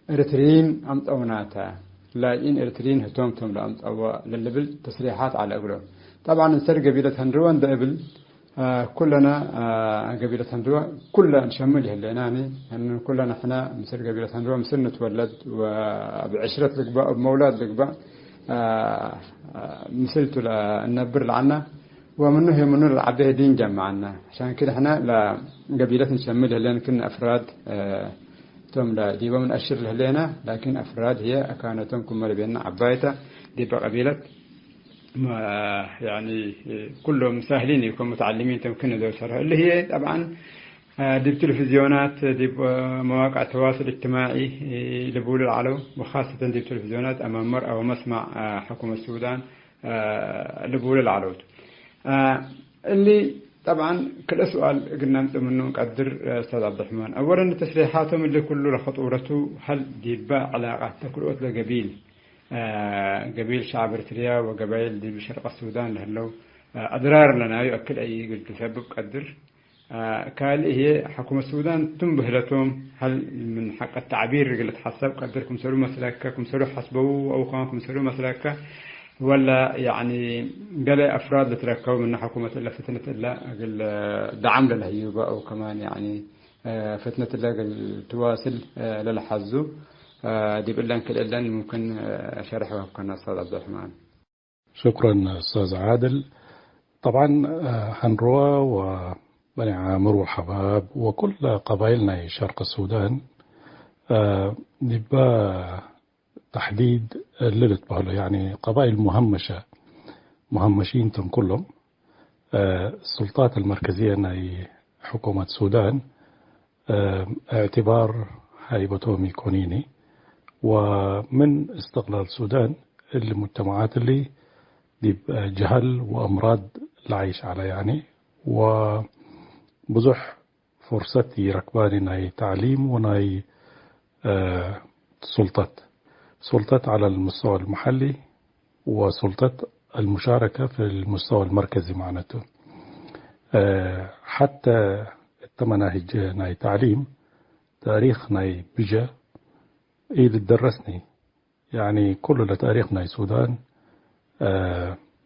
ኤሪትሪይን አምጸውናተ። ላኪን ኤሪትሪይን ህቶም ቶም ለአምጸወ ለልብል ተስሪሓት ዐለ እግሎም። ጠብዓን፣ እንሰር ገቢለት ሀንድወ እንደ እብል፣ አ፣ ኩለነ፣ አ፣ ገቢለት ሀንድወ ኩለ እንሸምል ይህሌናኒ። እን ኩለነ ሕነ ምስል ገቢለት ሀንድወ ምስል ንትወለድ ወእብ ዕሽረት ልግበእ፣ እብ መውላድ ልግበእ፣ አ፣ አ፣ ምስል ቱ ለእነብር ለዐልነ ወምኑ ህይ ምኑ ለልዓቤ ህይ ዲን ጀመዐነ። ዐሻን ክል ሕነ ለገቢለት እንሸምል ይህሌን ክእነ አፍራድ፣ አ፣ ቶም ለዲቦም ነአሽር ለህሌነ፣ ላኪን አፍራድ ህዬ አካነቶም ክመ ለቤነ ዐባይ ተ፣ ዲበ ቀቢለት ማ-፣ ያኒ፣ ኩሎም ሳህሊን ኢኮን፣ ሙተዐልሚን ቶም ክእነ ዶል ሰርሖ። እሊ ህዬ ጠብዓን፣ አ፣ ዲብ ቴሌፊዝዮናት፣ ዲብ፣ አ፣ መዋቅዕ ተዋሱል እጅትማዒ፣ እ፣ ልቡሉ ለዐለው፣ ወኻሰተን ዲብ ቴሌፊዝዮናት አማመር አው መስማዕ፣ አ፣ ሕኩመት ሱዳን፣ አ፣ ልቡሉ ለዐለው ቱ። አ፣ እሊ ጠብዓን ክልኤ ሱኣል እግል ነምጽእ ምኑ እንቀድር፣ ኡስታዝ ዐብዱረሕማን። አወለን፣ ተስሪሓቶም እሊ ኩሉ ለኸጡረቱ ሀል ዲበ ዕላቃት ተክልኦት ለገቢል፣ አ፣ ገቢል ሸዕብ ኤሪትርያ ወገባይል ዲብ ሸርቅ ሱዳን ለህለው፣ አ፣ አድራር ለናዩ አክል አይ እግል ትሰብብ ቀድር። አ፣ ካልእ ህዬ፣ ሕኩመት ሱዳን ቱም ብህለቶም፣ ሀል ምን ሐቅ ተዕቢር እግል ልትሐሰብ ቀድር፣ ክምሰሉ መስለከ፣ ክምሰሉ ሐስበው አው ከማን ክምሰሉ መስለከ፣ ወላ፣ ያኒ፣ ገሌ አፍራድ ልትረከቡ ምነ ሕኩመት እለ ፍትነት እለ እግል ደዓም ለለህዩበ አው ከማን፣ ያኒ፣ አ፣ ፍትነት እለ እግል ትዋስል፣ አ፣ ለለሐዙ፣ አ፣ ዲብ እለን ክልኤ እለን ሙምክን፣ አ፣ ሸርሕ ወሀብከነ ኡስታዝ ዐብዱረሕማን። ሽኩረን ኡስታዝ ዓድል። ጠብዓን፣ አ፣ ሐንርወ ወበኒ ዓምር ወሐባብ ወኩለ ቀባይል ናይ ሸርቅ ሱዳን፣ አ፣ ዲበ ተሕዲድ እሊ ልትበህሎ፣ ያኒ ቀባይል ሙሀመሸ፣ ሙሀመሺን ቶም ኩሎም፣ አ፣ ሱልጣት አልመርከዝየ ናይ ሕኩመት ሱዳን፣ እ፣ እዕትባር ሃይበቶም ኢኮኒኒ፣ ወምን እስትቅላል ሱዳን እሊ ሙጅተማዓት እሊ ዲብ ጀሀል ወአምራድ ለዓይሽ ዐለ፣ ያኒ፣ ወብዙሕ ፍርሰት ኢረክባኒ ናይ ተዕሊም ወናይ፣ እ፣ ሱልጠት፣ ሱልጠት ዐለ ልሙስተወ ልመሐሊ ወሱልጠት አልሙሻረከ ፊ ልሙስተወ ልመርከዚ ማዕነቱ። እ፣ ሐተ እተ መናህጅ ናይ ተዕሊም ታሪክ ናይ ብጀ ኢልትደረስኒ። ያኒ ኩሉ ለታሪክ ናይ ሱዳን፣ እ፣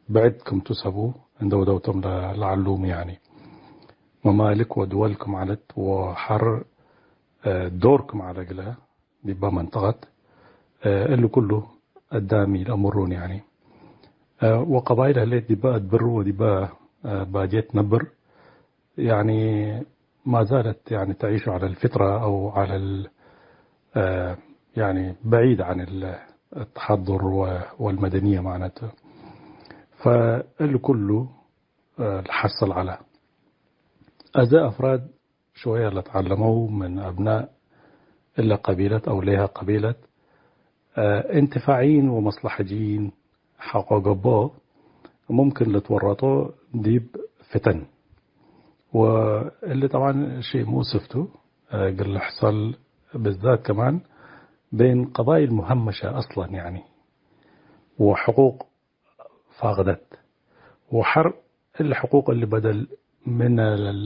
ብዕድ ክም ቱ ሰቡ እንደ ወደውቶም ለ-፣ ለዐሉም፣ ያኒ መማልክ ወድወል ክም ዐለት ወሐር፣ እ፣ ዶር ክም ዐለ እግለ ዲባ መንጠቀት፣ እ፣ እሊ ኩሉ አዳም ኢለአምሩን፣ ያኒ፣ እ፣ ወቀባይል ህሌት ዲባ አድብር ወዲባ፣ እ፣ ባድየት ነብር። يعني ما زالت يعني تعيش على الفطرة أو على ال-، آه، يعني بعيد عن ال-، التحضر و-، والمدنية معناته. فالكل، آه، الحصل على أذى أفراد شوية اللي تعلموا من أبناء إلا قبيلة أو ليها قبيلة، እ፣ እንትፋዕይን ወመስለሐጅይን ሐቆ ገብኦ፣ ሙምክን ልትወረጦ ዲብ ፍተን። ወእሊ ጠብዓን ሸይ ሙእስፍ ቱ፣ እ፣ እግል ልሕሰል ብዛት ከማን ቤን ቀባይል ሙሀመሸ አስለን፣ ያኒ፣ ወሕቁቅ ፋቅደት። ወሐር እሊ ሕቁቅ እሊ በደል ምን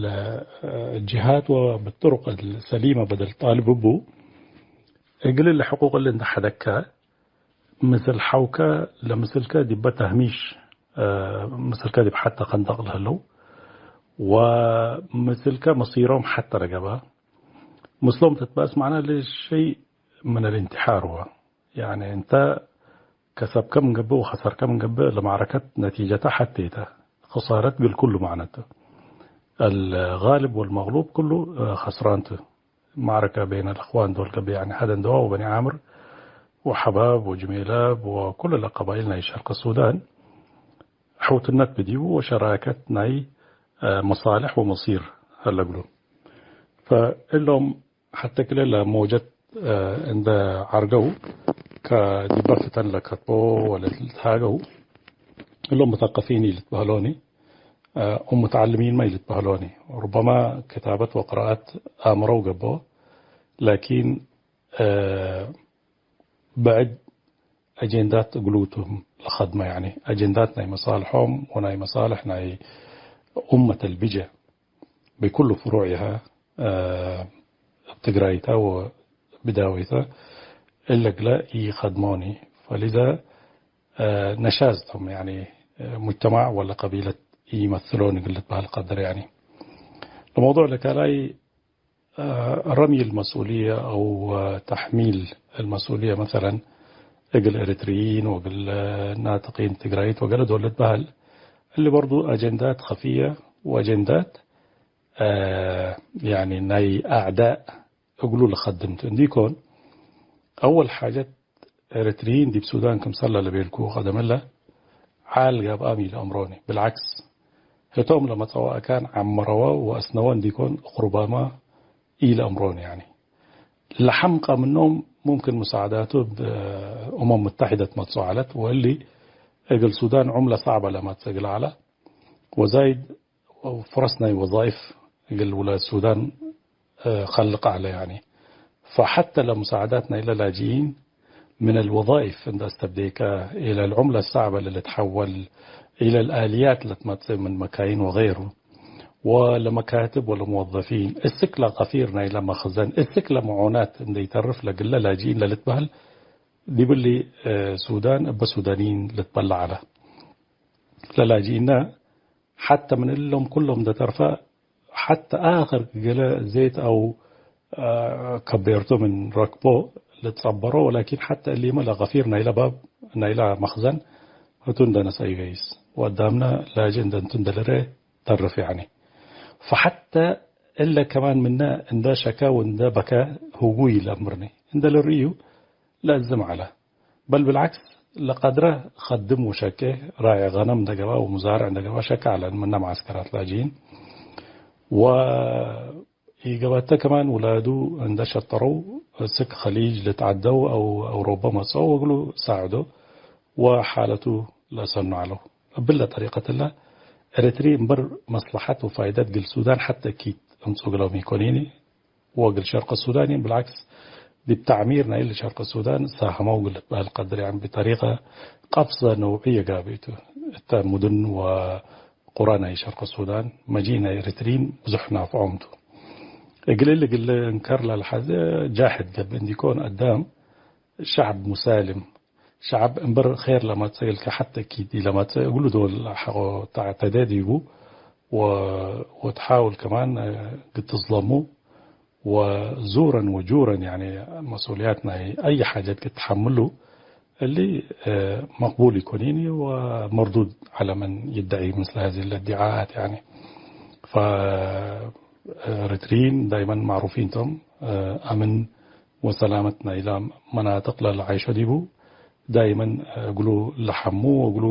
ለ-፣ ጅሃት ወብጥሩቅ ሰሊመ በደል ጣልብ እቡ፣ እግል እሊ ሕቁቅ እሊ እንተ ሐደግከ፣ ምስል ሐውከ ለምስልከ ዲበ ተህሚሽ፣ እ፣ ምስልከ ዲብ ሐተ ከንደቅ ለህለው፣ ወምስልከ መሲሮም ሐተ ለገባ፣ ምስሎም ትትበአስ መዕነ ለሸይ ምን አልእንትሓር ወ፣ ያኒ እንተ ከሰብከ ምን ገብእ ወኸሰርከ ምን ገብእ፣ ለማዕረከት ነቲጀተ ሐቴ ተ። ክሳረት እግል ኩሉ ማዕነቱ። አልጋልብ ወልመግሉብ ኩሉ፣ እ፣ ከስራን ቱ። ማዕረከ በይነ ለእኽዋን ዶል ገብእ፣ ያኒ ሐደን ደዋ ወበኒ ዓምር ወሐባብ ወጅሜላብ ወኩሉ ለቀባይል ናይ ሸርቅ ሱዳን ሕውትነት ብዲቡ ወሸራከት ናይ፣ እ፣ መሳልሕ ወመሲር ሀለ እግሉ። ፈእሎም ሐቴ ክለ ለመውጀት፣ እ፣ እንደ ዐርገው፣ ከዲበ ፍተን ለከትቦ ወለልትሃገው፣ እሎም ሙተቀፊን ኢልትበህሎኒ፣ እ፣ ወሙተዓልሚንመ ኢልትበህሎኒ። ሩበማ ክታበት ወቅራአት አምረው ገብኦ፣ ላኪን፣ እ፣ ብዕድ አጀንዳት እግሉቱም ለኸድመ፣ ያኒ አጀንዳት ናይ መሳልሖም ወናይ መሳልሕ ናይ ኡመት አልብጀ። ብኩሉ ፍሩዕሃ፣ እ፣ እብ ትግራይተ ወብዳዊተ እለ እግለ ኢኸድሞኒ። ፈሊዘ፣ እ፣ ነሻዝቶም፣ ያኒ፣ እ፣ ሙጅተማዕ ወለ ቀቢለት ኢመስሎኒ እግል ልትበህል ቀድር። ያኒ ለመውዱዕ ለካላይ፣ እ፣ ረምይ ልመስኡልየ አው ተሕሚል ልመስኡልየ መሰለን እግል ኤሪትርይን ወእግል ናጥቂን ትግራይት ወገለ ዶል ልትበህል፣ እሊ በርዱ አጀንዳት ከፍየ ወአጀንዳት እ፣ ያኒ ናይ አዕዳእ እግሉ ለኸድም ቱ እንዲኮን፣ አወል ሓጀት ኤረትርይን ዲብ ሱዳን ክምሰል ለቤልኩ ቀደም እለ ዓል ጋብአም ኢለአምሮኒ። ብልዓክስ፣ ህቶም ለመጽአወ አካን ዐመረወ ወአስነወ እንዲኮን እቅሩባመ ኢለአምሮኒ። ያኒ ለሐምቀ ምኖም ሙምክን ሙሳዕዳቱ እብ እመም ሙተሕደት መጽኦ ዐለት፣ ወእሊ እግል ሱዳን ዑምለ ሰዕበ ለመጽእ እግል ዐለ ወዛይድ ወፍረስ ናይ ወዛይፍ እግል ውላድ ሱዳን፣ እ፣ ከልቅ ዐለ፣ ያኒ። ፈሐተ ለሙሳዕዳት ናይለ ላጅኢን ምን አልወዛይፍ እንደ አስተብዴከ፣ ኢለ አልዑምለ ሰዕበ ለልትሐወል፣ ኢለ አልአልያት ለትመጽእ ምን መካይን ወገይሩ፣ ወለመካትብ ወለሙወዘፊን፣ እስክ ለቀፊር ናይለ መክዘን፣ እስክ ለመዑናት እንደ ኢተርፍ ለግለ ላጅኢን ለልትበህል፣ ዲብሊ፣ እ፣ ሱዳን እበ ሱዳንይን ልትበለዕ ዐለ። ለላጅኢነ ሐተ ምን እሎም ኩሎም እንደ ተርፈ፣ ሐተ አክር ገሌ ዜት አው፣ አ፣ ከቤርቱ ምን ረክቦ ልትጸበሮ፣ ወላኪን ሐተ እሊመ ለቀፊር ናይለ ባብ ናይለ መክዘን ህቱ እንደ ነስአዩ ገይስ፣ ወአዳምነ ላጂ እንደ እንቱ እንደ ልርኤ ተርፍ፣ ያኒ። ፈሐተ እለ ከማን ምነ እንደ ሸከ ወእንደ በከ ህጉይ ለአምርኒ እንደ ልርእዩ ለአዝም ዐለ። በል ብልዓክስ፣ ለቀድረ ከድም ወሸቄ፣ ራዒ ገነም እንደ ገብአ ወሙዛርዕ እንደ ገብአ ሸቄ ዐለ ምነ መዓስከራት ላጅኢን። ወኢገበተ ከማን ውላዱ እንደ ሸጠረው፣ ስክ ከሊጅ ልትዓደው አው አውሮበ መጽኦ ወእግሉ ሳዕዶ ወሓለቱ ለሰኑ ዐለው። እብለ ጠሪቀትለ፣ ኤረትሪ እምበር መስለሐት ወፋይደት ግል ሱዳን ሐተ እኪት እምጽኡ እግሎም ኢኮኒኒ። ወእግል ሸርቅ ሱዳን፣ ብልዓክስ፣ ዲብ ተዕሚር ናይ ሸርቅ ሱዳን ሳህመው እግል ልትበህል ቀድር፣ ያኒ፣ ብጠሪቀ ቀፍዘ ነውዕየ ጋብእ ቱ። እተ ሙድን ወቁረ ናይ ሸርቅ ሱዳን፣ መጂእ ናይ ኤረትርዪን ብዙሕ ናፍዖም ቱ። እግል እሊ እግል እንከር ለልሐዜ ጃሕድ ገብእ እንዲኮን፣ አዳም ሸዕብ ሙሳልም፣ ሸዐብ እምበር ኼር ለመጽእ እልከ ሐተ እኪት ኢለመጽእ፣ እግሉ ዶል ሐቆ ተዕተዴ ዲቡ ወ-፣ ወትሓውል ከማን እግል ትዝለሙ ወዙረን ወጁረን፣ ያኒ መስኡልያት ናይ አይ ሓጀት እግል ትሐምሉ እሊ መቅቡል ኢኮኒኒ ወመርዱድ ዐለ መን ይደዒ ምስለ ሀዚ ለእድዓአት፣ ያኒ። ፈኤረትርዪን ዳይመን ማዕሩፊን ቶም፣ አምን ወሰላመት ናይላ መናጥቅ ለለዓይሾ ዲቡ ዳይመን እግሉ ለሐሙ ወእግሉ፣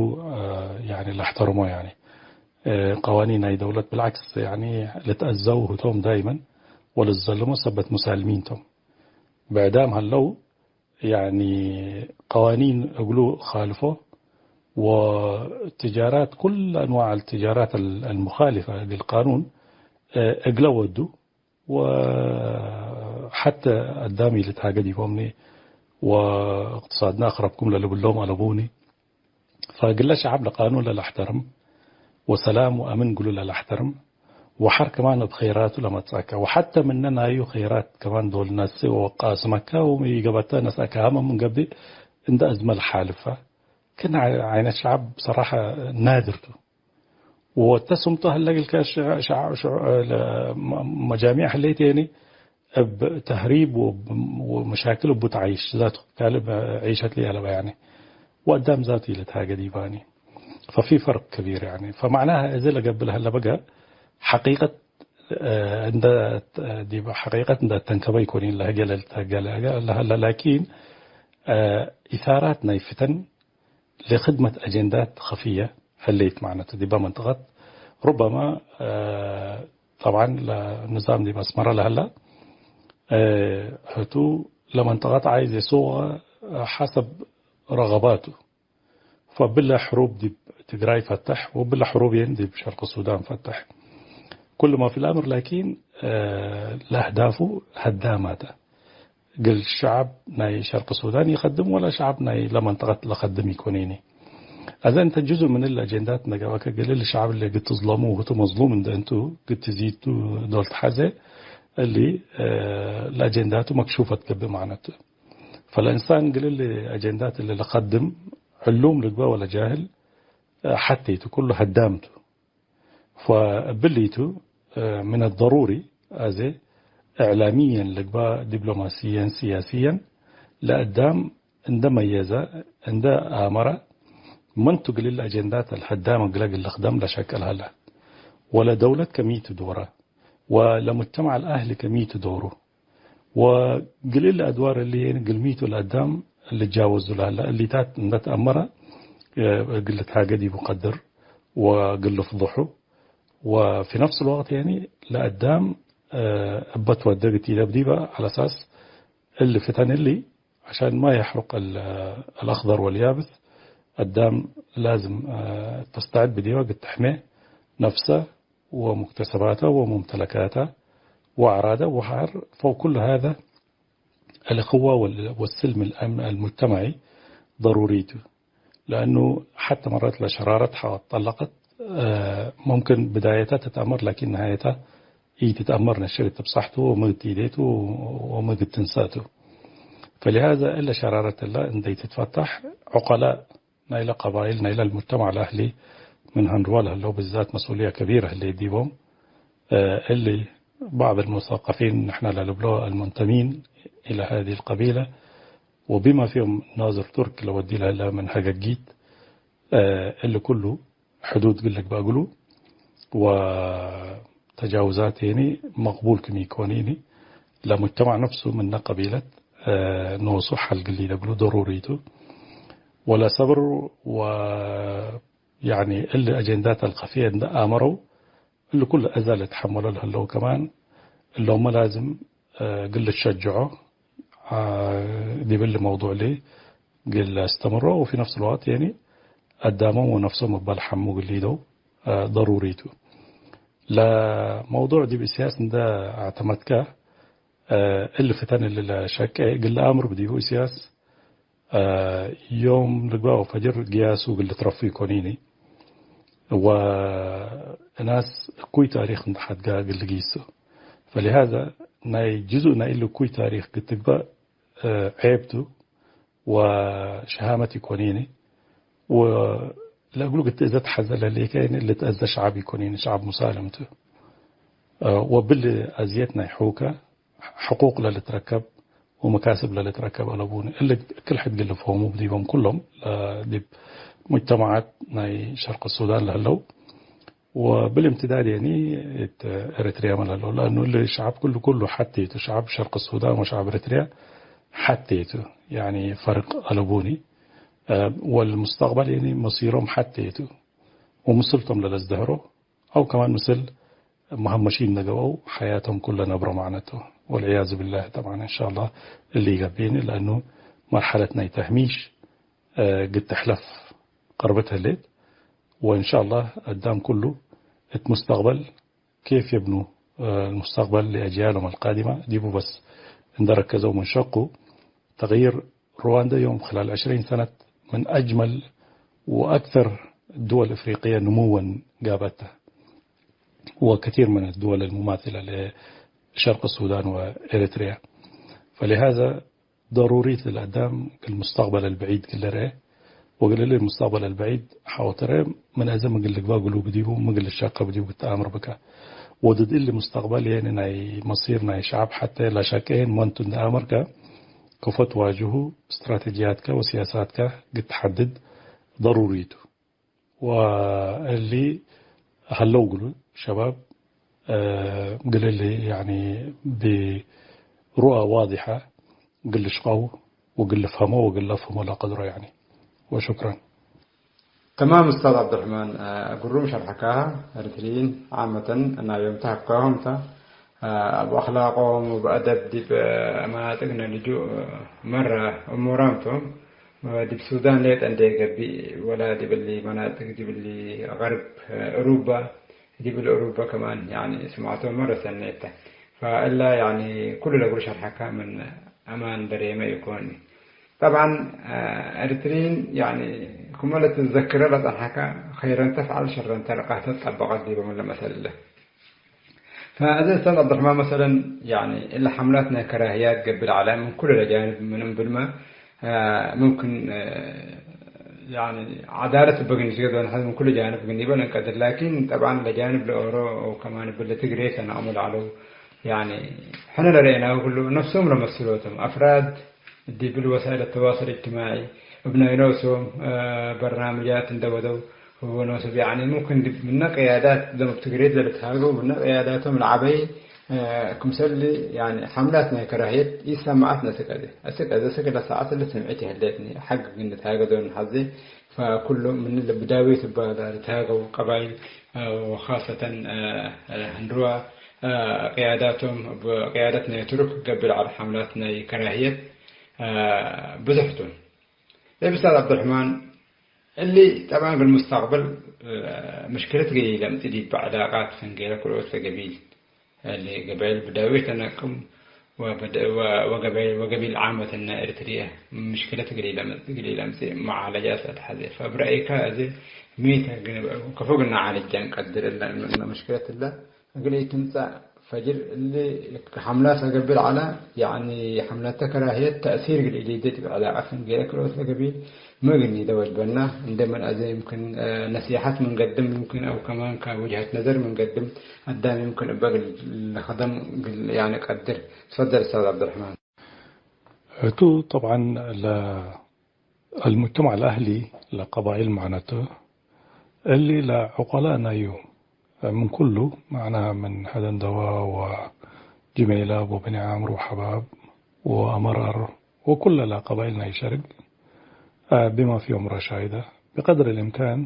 ያኒ፣ ለሕተርሞ። ያኒ፣ ቀዋኒን ናይ ደውለት ብልዓክስ፣ ያኒ፣ ልትአዘው ህቶም ዳይመን ወልትዘልሞ ሰበት ሙሳልሚን ቶም። ብዕዳም ሀለው፣ ያኒ፣ ቀዋኒን እግሉ ካልፎ ወትጃራት፣ ኩል አንዋዕ አልትጃራት አል-፣ አልሙኻሊፈ እግል ቃኑን እግለ ወዱ። ወሐተ አዳም ኢልትሃገ ዲቦምኒ ወእቅትሳድና አክረብኩም ለልብሎም አለቡኒ። ፈእግለ ሸዐብ ለቃኑን ለለሕተርም ወሰላም ወአምን እግሉ ለለሕተርም ወሐር ከማን እብ ኸይራቱ ለመጽአከ ወሐተ ምነ ናዩ ኸይራት ከማን ዶል ነስእ ወወቃስመከ ወኢገበተ ነስአከ ሀመ ምን ገብእ እንደ አዝመ ለሓልፈ ክእነ ዐይነት ሸዐብ ብሰራሐ ናድር ቱ። ወተ ስምጦ ህለ እግልከ ሸ-፣ ሸ-፣ ሸ-፣ ለ-፣ መ-፣ መጃሚዕ ህሌት የኒ እብ ተህሪብ ወብ-፣ ወመሻክል እቡ ተዓይሽ ዛቱ ካልእ ዒሸት ለኢአለበ ያኒ ወአዳም ዛቱ ኢልትሃገ ዲባኒ። ፈፊ ፈርቅ ከቢር ያኒ። ፈመዕናሀ እዘ ለገብእ ለህለ በገ ሐቂቀት፣ እ፣ እንደ ዲብ ሐቂቀት እንደ ተንከበ ኢኮኒን ለህገ ለልትሃገ ለህለ ላኪን፣ እ፣ ኢሳራት ናይ ፍተን ለክድመት አጀንዳት ከፍየ ህሌት ማዕነቱ ዲበ መንጠቀት ሩበማ፣ እ፣ ጠብዓን ለንዛም ዲብ አስመረ ለሀላ፣ እ፣ ህቱ ለመንጠቀት ዓይዜ ሱቀ ሐሰብ ረገባቱ። ፈብለ ሕሩብ ዲብ ትግራይ ፈተሕ ወብለ ሕሩብ የን ዲብ ሸርቅ ሱዳን ፈተሕ። ኩሉ ማ ፊል አምር ላኪን፣ እ፣ ለአህዳፉ ሀዳማተ። እግል ሸዐብ ናይ ሸርቅ ሱዳን ኢከድም ወላ ሸዐብ ናይ ለመንጠቀት ለከድም ኢኮኒኒ። አዜ እንተ ጅዙእ ምን እሊ አጀንዳት እንደ ገብአከ እግል እሊ ሸዐብ እሊ እግል ትዝለሙ ወህቱ መዝሉም እንደ እንቱ እግል ትዚድ ቱ ዶል ተሐዜ እሊ፣ እ፣ ለአጀንዳቱ መክሹፈት ገብእ ማዕነቱ። ፈለእንሳን እግል እሊ አጀንዳት እሊ ለከድም ዕሉም ልግበእ ወለ ጃህል፣ እ፣ ሐቴ ቱ ኩሉ ሀዳም ቱ። ፈእብሊቱ፣ እ፣ ምን አደሩሪ አዜ እዕላሚየን ልግባእ ዲብሎማሲየን ስያሲየን ለአዳም እንደ መየዘ እንደ አመረ፣ መንቱ እግል አጀንዳት አልሀዳም እግለ እግል ልክደም ለሸቅል ሀለ። ወለ ደውለት ከሚቱ ዶረ፣ ወለ ሙጅተማዕ አልአህሊ ከሚቱ ዶሩ። ወእግል እሊ አድዋር እሊ ግልሚቱ ለአዳም ልጃወዙ ለሀለ እሊታት እንደ ተአመረ፣ እ፣ እግል ልትሃገ ዲቡ ቀድር ወእግል ልፍضሑ። ወፊ ነፍስ ልወቅት ያኒ ለአዳም፣ እ፣ እበ ትወደግ እት ኢደብ ዲበ ዐለ አሳስ እሊ ፍተን እሊ ዐሻን ማ የሕሩቅ እል-፣ አልአክደር ወልያብስ፣ አዳም ላዝም፣ እ፣ ተስተዕድ ብዲበ እግል ተሕሜ ነፍሰ ወሙክተሰባተ ወሙምተለካተ ወአዕራደ ወሐር ፈውቅ ኩሉ ሀዘ الأخوة وال-، والسلم الأم-، المجتمعي ضروري ቱ። لأنه حتى مرات ለሸራረት ሐወ ጠለቀት፣ አ፣ ممكن بدايتها تتأمر لكن نهايتها ኢትትአመር ነሽር ትብጻሕቱ ወምግድ ኢዴቱ ወምግድ ትንሳቱ። فلهذا እለ ሸራረት እለ እንዴ ትትፈታሕ ዑቀላእ ናይለ ቀባይል ናይለ ልሙጅተማዕ ለአህሊ ምን ሀንድዋ ለህለው ብዛት መስኡልየ ከቢረ ህሌት ዲቦም። እ፣ እሊ بعض المثقفين ንሕነ ለልብሎ المنتمين إلى هذه القبيلة وبما فيهم ናዝር ቱርክ ለወዲ ለህለ ምን ሀገጊት፣ እ፣ እሊ ኩሉ ሕዱድ እግል ልግበእ እግሉ ወተጃውዛት የኒ መቅቡል ክም ኢኮኒኒ ለሙጅተማዕ ነፍሱ ምነ ቀቢለት፣ እ፣ ኖሱ ሐል እግል ኢለብሉ ደሩሪ ቱ። ወለሰብር ወ-፣ ያኒ እሊ አጀንዳት አልከፍየ እንደ አመረው እሊ ኩሉ አዛ ለትሐመሎ ለህለው ከማን እሎመ ላዝም፣ እ፣ እግል ልትሸጅዖ፣ አ፣ ዲብ እሊ መውዱዕ እሊ እግል ለአስተምሮ ወፊ ነፍስ ልወቅት የኒ አዳሞም ወነፍሶም እበ ለሐሙ እግል ሊደው፣ አ፣ ደሩሪ ቱ። ለመውዱዕ ዲብ እስያስ እንደ አዕተመድከ፣ አ፣ እሊ ፍተን እሊ ለሸቄ እግል ለአምር ብዲቡ እስያስ፣ አ፣ ዮም ልግባእ ወፈጅር ግያሱ እግል ልትረፉ ኢኮኒኒ። ወእናስ እኩይ ታሪክ እንተ ሐድጋ እግል ልጊሱ። ፈሊሃዛ ናይ ጅዙእ ናይ እሊ እኩይ ታሪክ እግል ትግባእ፣ አ፣ ዔብ ቱ ወሸሃመት ኢኮኒኒ። ወለእግሉ እግል ትእዘ ተሐዘ ለህሌከ እሊ ልትአዘ ሸዐብ ኢኮኒኒ፣ ሸዐብ ሙሳልም ቱ። አ፣ ወብሊ አዝየት ናይ ሑከ ሕቁቅ ለልትረከብ ወመካስብ ለልትረከብ አለቡኒ። እሊ ክል ሕድ እግል ልፍሆሙ ብዲቦም ኩሎም፣ እ፣ ዲብ ሙጅተማዓት ናይ ሸርቅ ሱዳን ለህለው ወብል እምትዳድ የኒ እት ኤረትርያመ ለህለው። ለአኑ እሊ ሸዐብ ኩሉ ኩሉ ሐቴ ቱ፣ ሸዐብ ሸርቅ ሱዳን ወሸዐብ ኤረትርያ ሐቴ ቱ፣ ያኒ ፈርቅ አለቡኒ። እ፣ ወልሙስተቅበል የኒ መሲሮም ሐቴ ቱ ወምስልቶም ለለዝደህሮ አው ከማን ምስል መሀመሺን ለገብአው ሐያቶም ኩለ ነብሮ ማዕነቱ። ወልዕያዙ ቢላህ ጠብዓን እንሻአላህ እሊ ኢገብእኒ፣ ለአኑ መርሐለት ናይ ተህሚሽ፣ እ፣ እግል ትሕለፍ ቀርበት ህሌት። ወእንሻአላህ አዳም ኩሉ እት ሙስተቅበል ኬፍ የብኑ፣ እ፣ ሙስተቅበል ለአጅያሎም አልቃዲመ ዲቡ በስ እንደ ረከዘው ምን ሸቁ ተቅይር ሩዋንዳ ዮም ክላል ዕሽሪን ሰነት ምን አጅመል ወአክተር ድወል እፍሪቅየ ንሙወን ጋበተ። ወከቲር ምን ድወል አልሙማትለ ለሸርቅ ሱዳን ወኤሪትሪያ። ፈሊሃዘ ደሩሪት ለአዳም እግል ሙስተቅበል አልበዒድ እግል ልርኤ ወእግል እሊ ሙስተቅበል አልበዒድ ሐወ ትርኤ ምን አዜ ምግል ልግበእ ግሉብ ዲቡ ምግል ልሸቀብ ዲቡ ግትአምር ብከ። ወድድ እሊ ሙስተቅበል የኒ ናይ መሲር ናይ ሸዐብ ሐቴ ለሸቄ ህን መንቱ እንደ አመርከ፣ ከፎ ትዋጅሁ፣ ስትራተጅያትከ ወሲያሳትከ ግትሐድድ ደሩሪ ቱ። ወእሊ ሀለው እግሉ ሸባብ፣ እ፣ እግል እሊ ያኒ ብሩአ ዋድሐ እግል ልሽቀው ወእግል ልፍሀሞ ወእግል ለፍህሞ ለቀድሮ ያኒ። ወሹክረን። ተማም ኡስታዝ ዐብዱርሕማን፣ እ፣ ግሩም ሸርሐካሀ። ኤሪትሪይን ዓመተን ናዮም ተሀብካሆም ተ፣ እ፣ እብ አክላቆም ወእብ አደብ ዲብ መናጥቅነ ልጁእ መረ እሙራም ቶም። ወዲብ ሱዳን ሌጠ እንዴ ገብእ ወላ ዲብ እሊ መናጥቅ ዲብ እሊ ገርብ እሩበ፣ ዲብ እሊ እሩበ ከማን ያኒ ስምዐቶም መረ ሰኔት ተ። ፈእላ ያኒ ኩሉ ለእግሉ ሸርሐከ ምን አማን ደሬመ ኢኮን። ጠብዓን፣ አ፣ ኤሪትሪን፣ ያኒ፣ ክመ ለትዘክረ ለጸንሐከ፣ ኸይረን ተፍዐል ሸረን ተልቃህ ተትጠበቀት ዲበ ምን ለመሰል እለ። ፈአዜ ኡስታዝ ዐብዱርሕማን መሰለን፣ ያኒ፣ እለ ሐምላት ናይ ከራህያት ገብእ ዐለ ምን ኩለ ለጃንብ ምን እምብልመ፣ አ፣ ሙምክን፣ አ፣ ያኒ፣ ዐዳለት እበ ግንጅገ ዶንሐ ምን ኩለ ጃንብ ግኒበ ለእንቀድር። ላኪን፣ ጠብዓን፣ ለጃንብ ለኦሮ ወከማን እብ ለትግሬ ሰናኦመ ለዐለው፣ ያኒ፣ ሕነ ለረኤናሁ ክሉ ነፍሶም ለመስሎቶም አፍራድ፣ ዲብ ወሳይል ተዋሱል እጅትማዒ እብ ናይ ኖሶም፣ እ፣ በርናምጃት እንደ ወደው ወኖሶም፣ ያኒ፣ ሙምክን ዲብ ምነ ቅያዳት ሎም እብ ትግሬት ለልትሃገው፣ ምነ ቅያዳቶም ለዐበይ፣ እ፣ ክምሰል፣ ያኒ፣ ሐምላት ናይ ከራህየት ኢሰማዓትነ። አስክ አዜ፣ አስክ አዜ፣ አስክ ለሰዓት እለ ስምዕት ይህሌትኒ፣ ሐቅ ግን ልትሃገ ዶል ንሐዜ፣ ፈኩሉ ምን ለብዳዌት እበ ለልትሃገው ቀባይል፣ እ፣ ወኻሰተን፣ እ፣ እ፣ ህንድዋ፣ እ፣ ቅያዳቶም፣ እብ ቅያደት ናይ ቱርክ ገብእ ለዐለ ሐምላት ናይ ከራህየት፣ አ፣ ብዙሕ ቱ። እብ ኡስታዝ ዐብዱርሕማን፣ እሊ ጠብዓን እግል ሙስተቅበል፣ አ፣ ምሽክለት ገሌ ለምጽእ ዲብ ዐላቃት ፈንጌለ ክልኦት ለገቢል፣ እሊ ገባይል ብዳዌ ተነቅም ወበደ-፣ ወ-፣ ወገባይል፣ ወገቢል ዓመት እነ ኤሪትርየ ምሽክለት ገሌ ለምጽ-፣ ገሌ ለምጽእ መዓለጃ ሰአትሐዜ። ፈእብ ረአይከ እዜ ሚ ተ-፣ ከፎ ግና ዓለጃ እንቀድር እለ ምሽክለት እለ? እግል ኢትምጸእ ፈጅር እሊ ሐምላት ለገብእ ዐለ፣ ያኒ ሐምላተ ከራህየት ተእሲር እግል ኢሊዴ ዲብ ዐላቀት ፍንጌለ ክልኦት ለገቢል ሚ እግል ኒደ ወጅበና? እንዴ ምን አዜ ይምክን፣ እ፣ ነሲሐት ምን ገድም ይምክን አው ከማን ከውጅሀት ነዘር ምን ገድም አዳም ይምክን እበ እግል ለከደም እግል ያኒ ቀድር። ትፈደል ኡስታዝ ዐብዱርሕማን። እቱ ጠብዓን ለ-፣ አልሙጅተመዕ አልአህሊ ለቀባይል መዕነቱ፣ እሊ ለዑቀላእ ናዩ ምን ኩሉ መዕናህ ምን ሐደንደዋ ወጅሜላብ ወበኒ ዓምር ወሐባብ ወአመራር ወኩለ ለቀባይል ናይ ሸርግ፣ አ፣ ብማ ፊሆም ረሻይደ፣ ብቀድር ልእምካን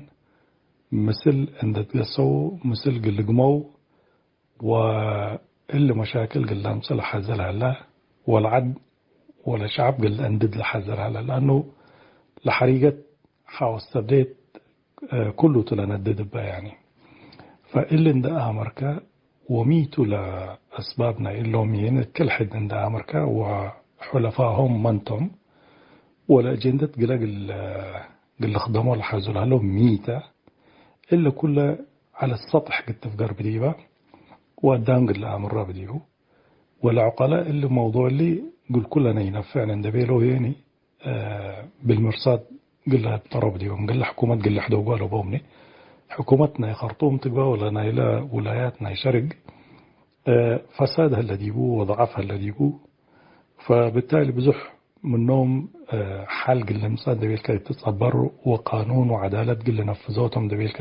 ምስል እንደ ትገሰው፣ ምስል ግልግመው፣ ወእሊ መሻክል እግል ለአምጽእ ለሐዘ ለሀላ፣ ወለዐድ ወለሸዐብ እግል ለአንድድ ለሐዘ ለሀላ። ለአኑ ለሐሪገት ሐወስ ሰብዴት፣ እ፣ ኩሉ ቱ ለነድድ እበ፣ ያኒ። ፈእሊ እንደ አመርከ፣ ወሚ ቱ ለአስባብ ናይ እሎም ይህን እክል ሕድ እንደ አመርከ፣ ወሑለፋሆም መንቶም፣ ወለአጀንደት ግለ እግል፣ እግል ልክደሞ ለሐዙ ለሀለው ሚ ተ፣ እሊ ኩለ ዐለ ሰጥሕ እግል ትፍገር ብዲበ፣ ወአዳም እግል ለአምረ ብዲቡ፣ ወለዑቀላእ እሊ መውዱዕ እሊ እግል ኩለነ ኢነፍዕነ እንዴ ቤለው ህዬኒ፣ እ፣ ብልምርሳድ እግል ለአብጠሮ ብዲቦም፣ እግል ለሕኩመት እግል ለሕደጉ አለቦምኒ። ሕኩመት ናይ ከርጡም ትግበእ ወለ ናይለ ውላያት ናይ ሸርግ፣ እ፣ ፈሳድ ሀለ ዲቡ ወደዐፍ ሀለ ዲቡ። ፈብታሊ ብዙሕ ምኖም፣ እ፣ ሐል እግል ልምጸእ እንዴ ቤልከ ልትጸበር ወቃኑን ወዐዳለት እግል ልነፍዞ ቶም እንዴ ቤልከ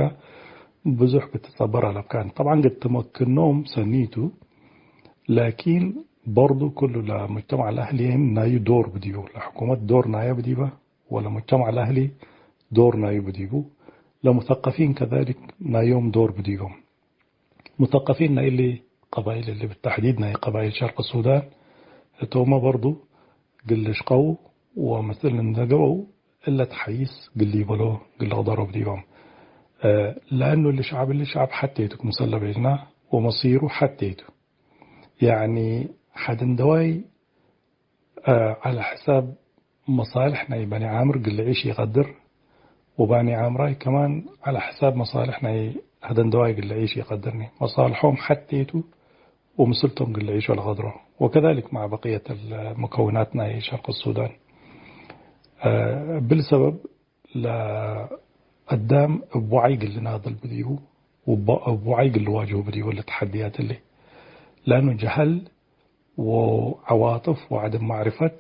ብዙሕ ክትጸበር አለብካን። ጠብዓን እግል ትመክኖም ሰኒ ቱ፣ ላኪን በርዱ ኩሉ ለሙጅተማዕ ለአህሊ ናዩ ዶር ብዲቡ፣ ለሕኩመት ዶር ናየ ብዲበ፣ ወለሙጅተማዕ ለአህሊ ዶር ናዩ ብዲቡ፣ ለሙሰቀፊን ከዛሊክ ናዮም ዶር ብዲቦም። ሙሰቀፊን ናይ እሊ ቀባይል እሊ ብተሕዲድ ናይ ቀባይል ሸርቅ ሱዳን፣ ህቶመ በርዱ እግል ልሽቀው ወምስል እንዴ ገብአው እለ ተሐይስ እግል ሊበሎ እግል ልቅደሮ ብዲቦም። እ፣ ለአኑ እሊ ሸዐብ እሊ ሸዐብ ሐቴቱ ክምሰለ ቤልና ወመሲሩ ሐቴቱ። ያዕኒ ሐድንደዋይ፣ እ፣ ዐለ ሕሳብ መሳልሕ ናይ በኒ ዓምር እግል ልዒሽ ኢቀድር፣ ወባኒ ዓምራይ ከማን ዐለ ሕሳብ መሳልሕ ናይ ሐድንደዋይ እግል ልዒሽ ኢቀድርኒ። መሳልሖም ሐቴቱ ወምስልቶም እግል ልዒሾ ለቀድሮ። ወከዛሊክ መዕ በቅየት አልሙከውናት ናይ ሸርቅ ሱዳን። እ፣ እብል ሰበብ ለአዳም እብ ወዐይ እግል ልናድል ብዲቡ፣ ወእብ ወዐይ እግል ልዋጅሁ ብዲቡ እሊ ተሐድያት እሊ። ለአኑ ጀሀል ወዐዋጥፍ ወዐደም ማዕርፈት፣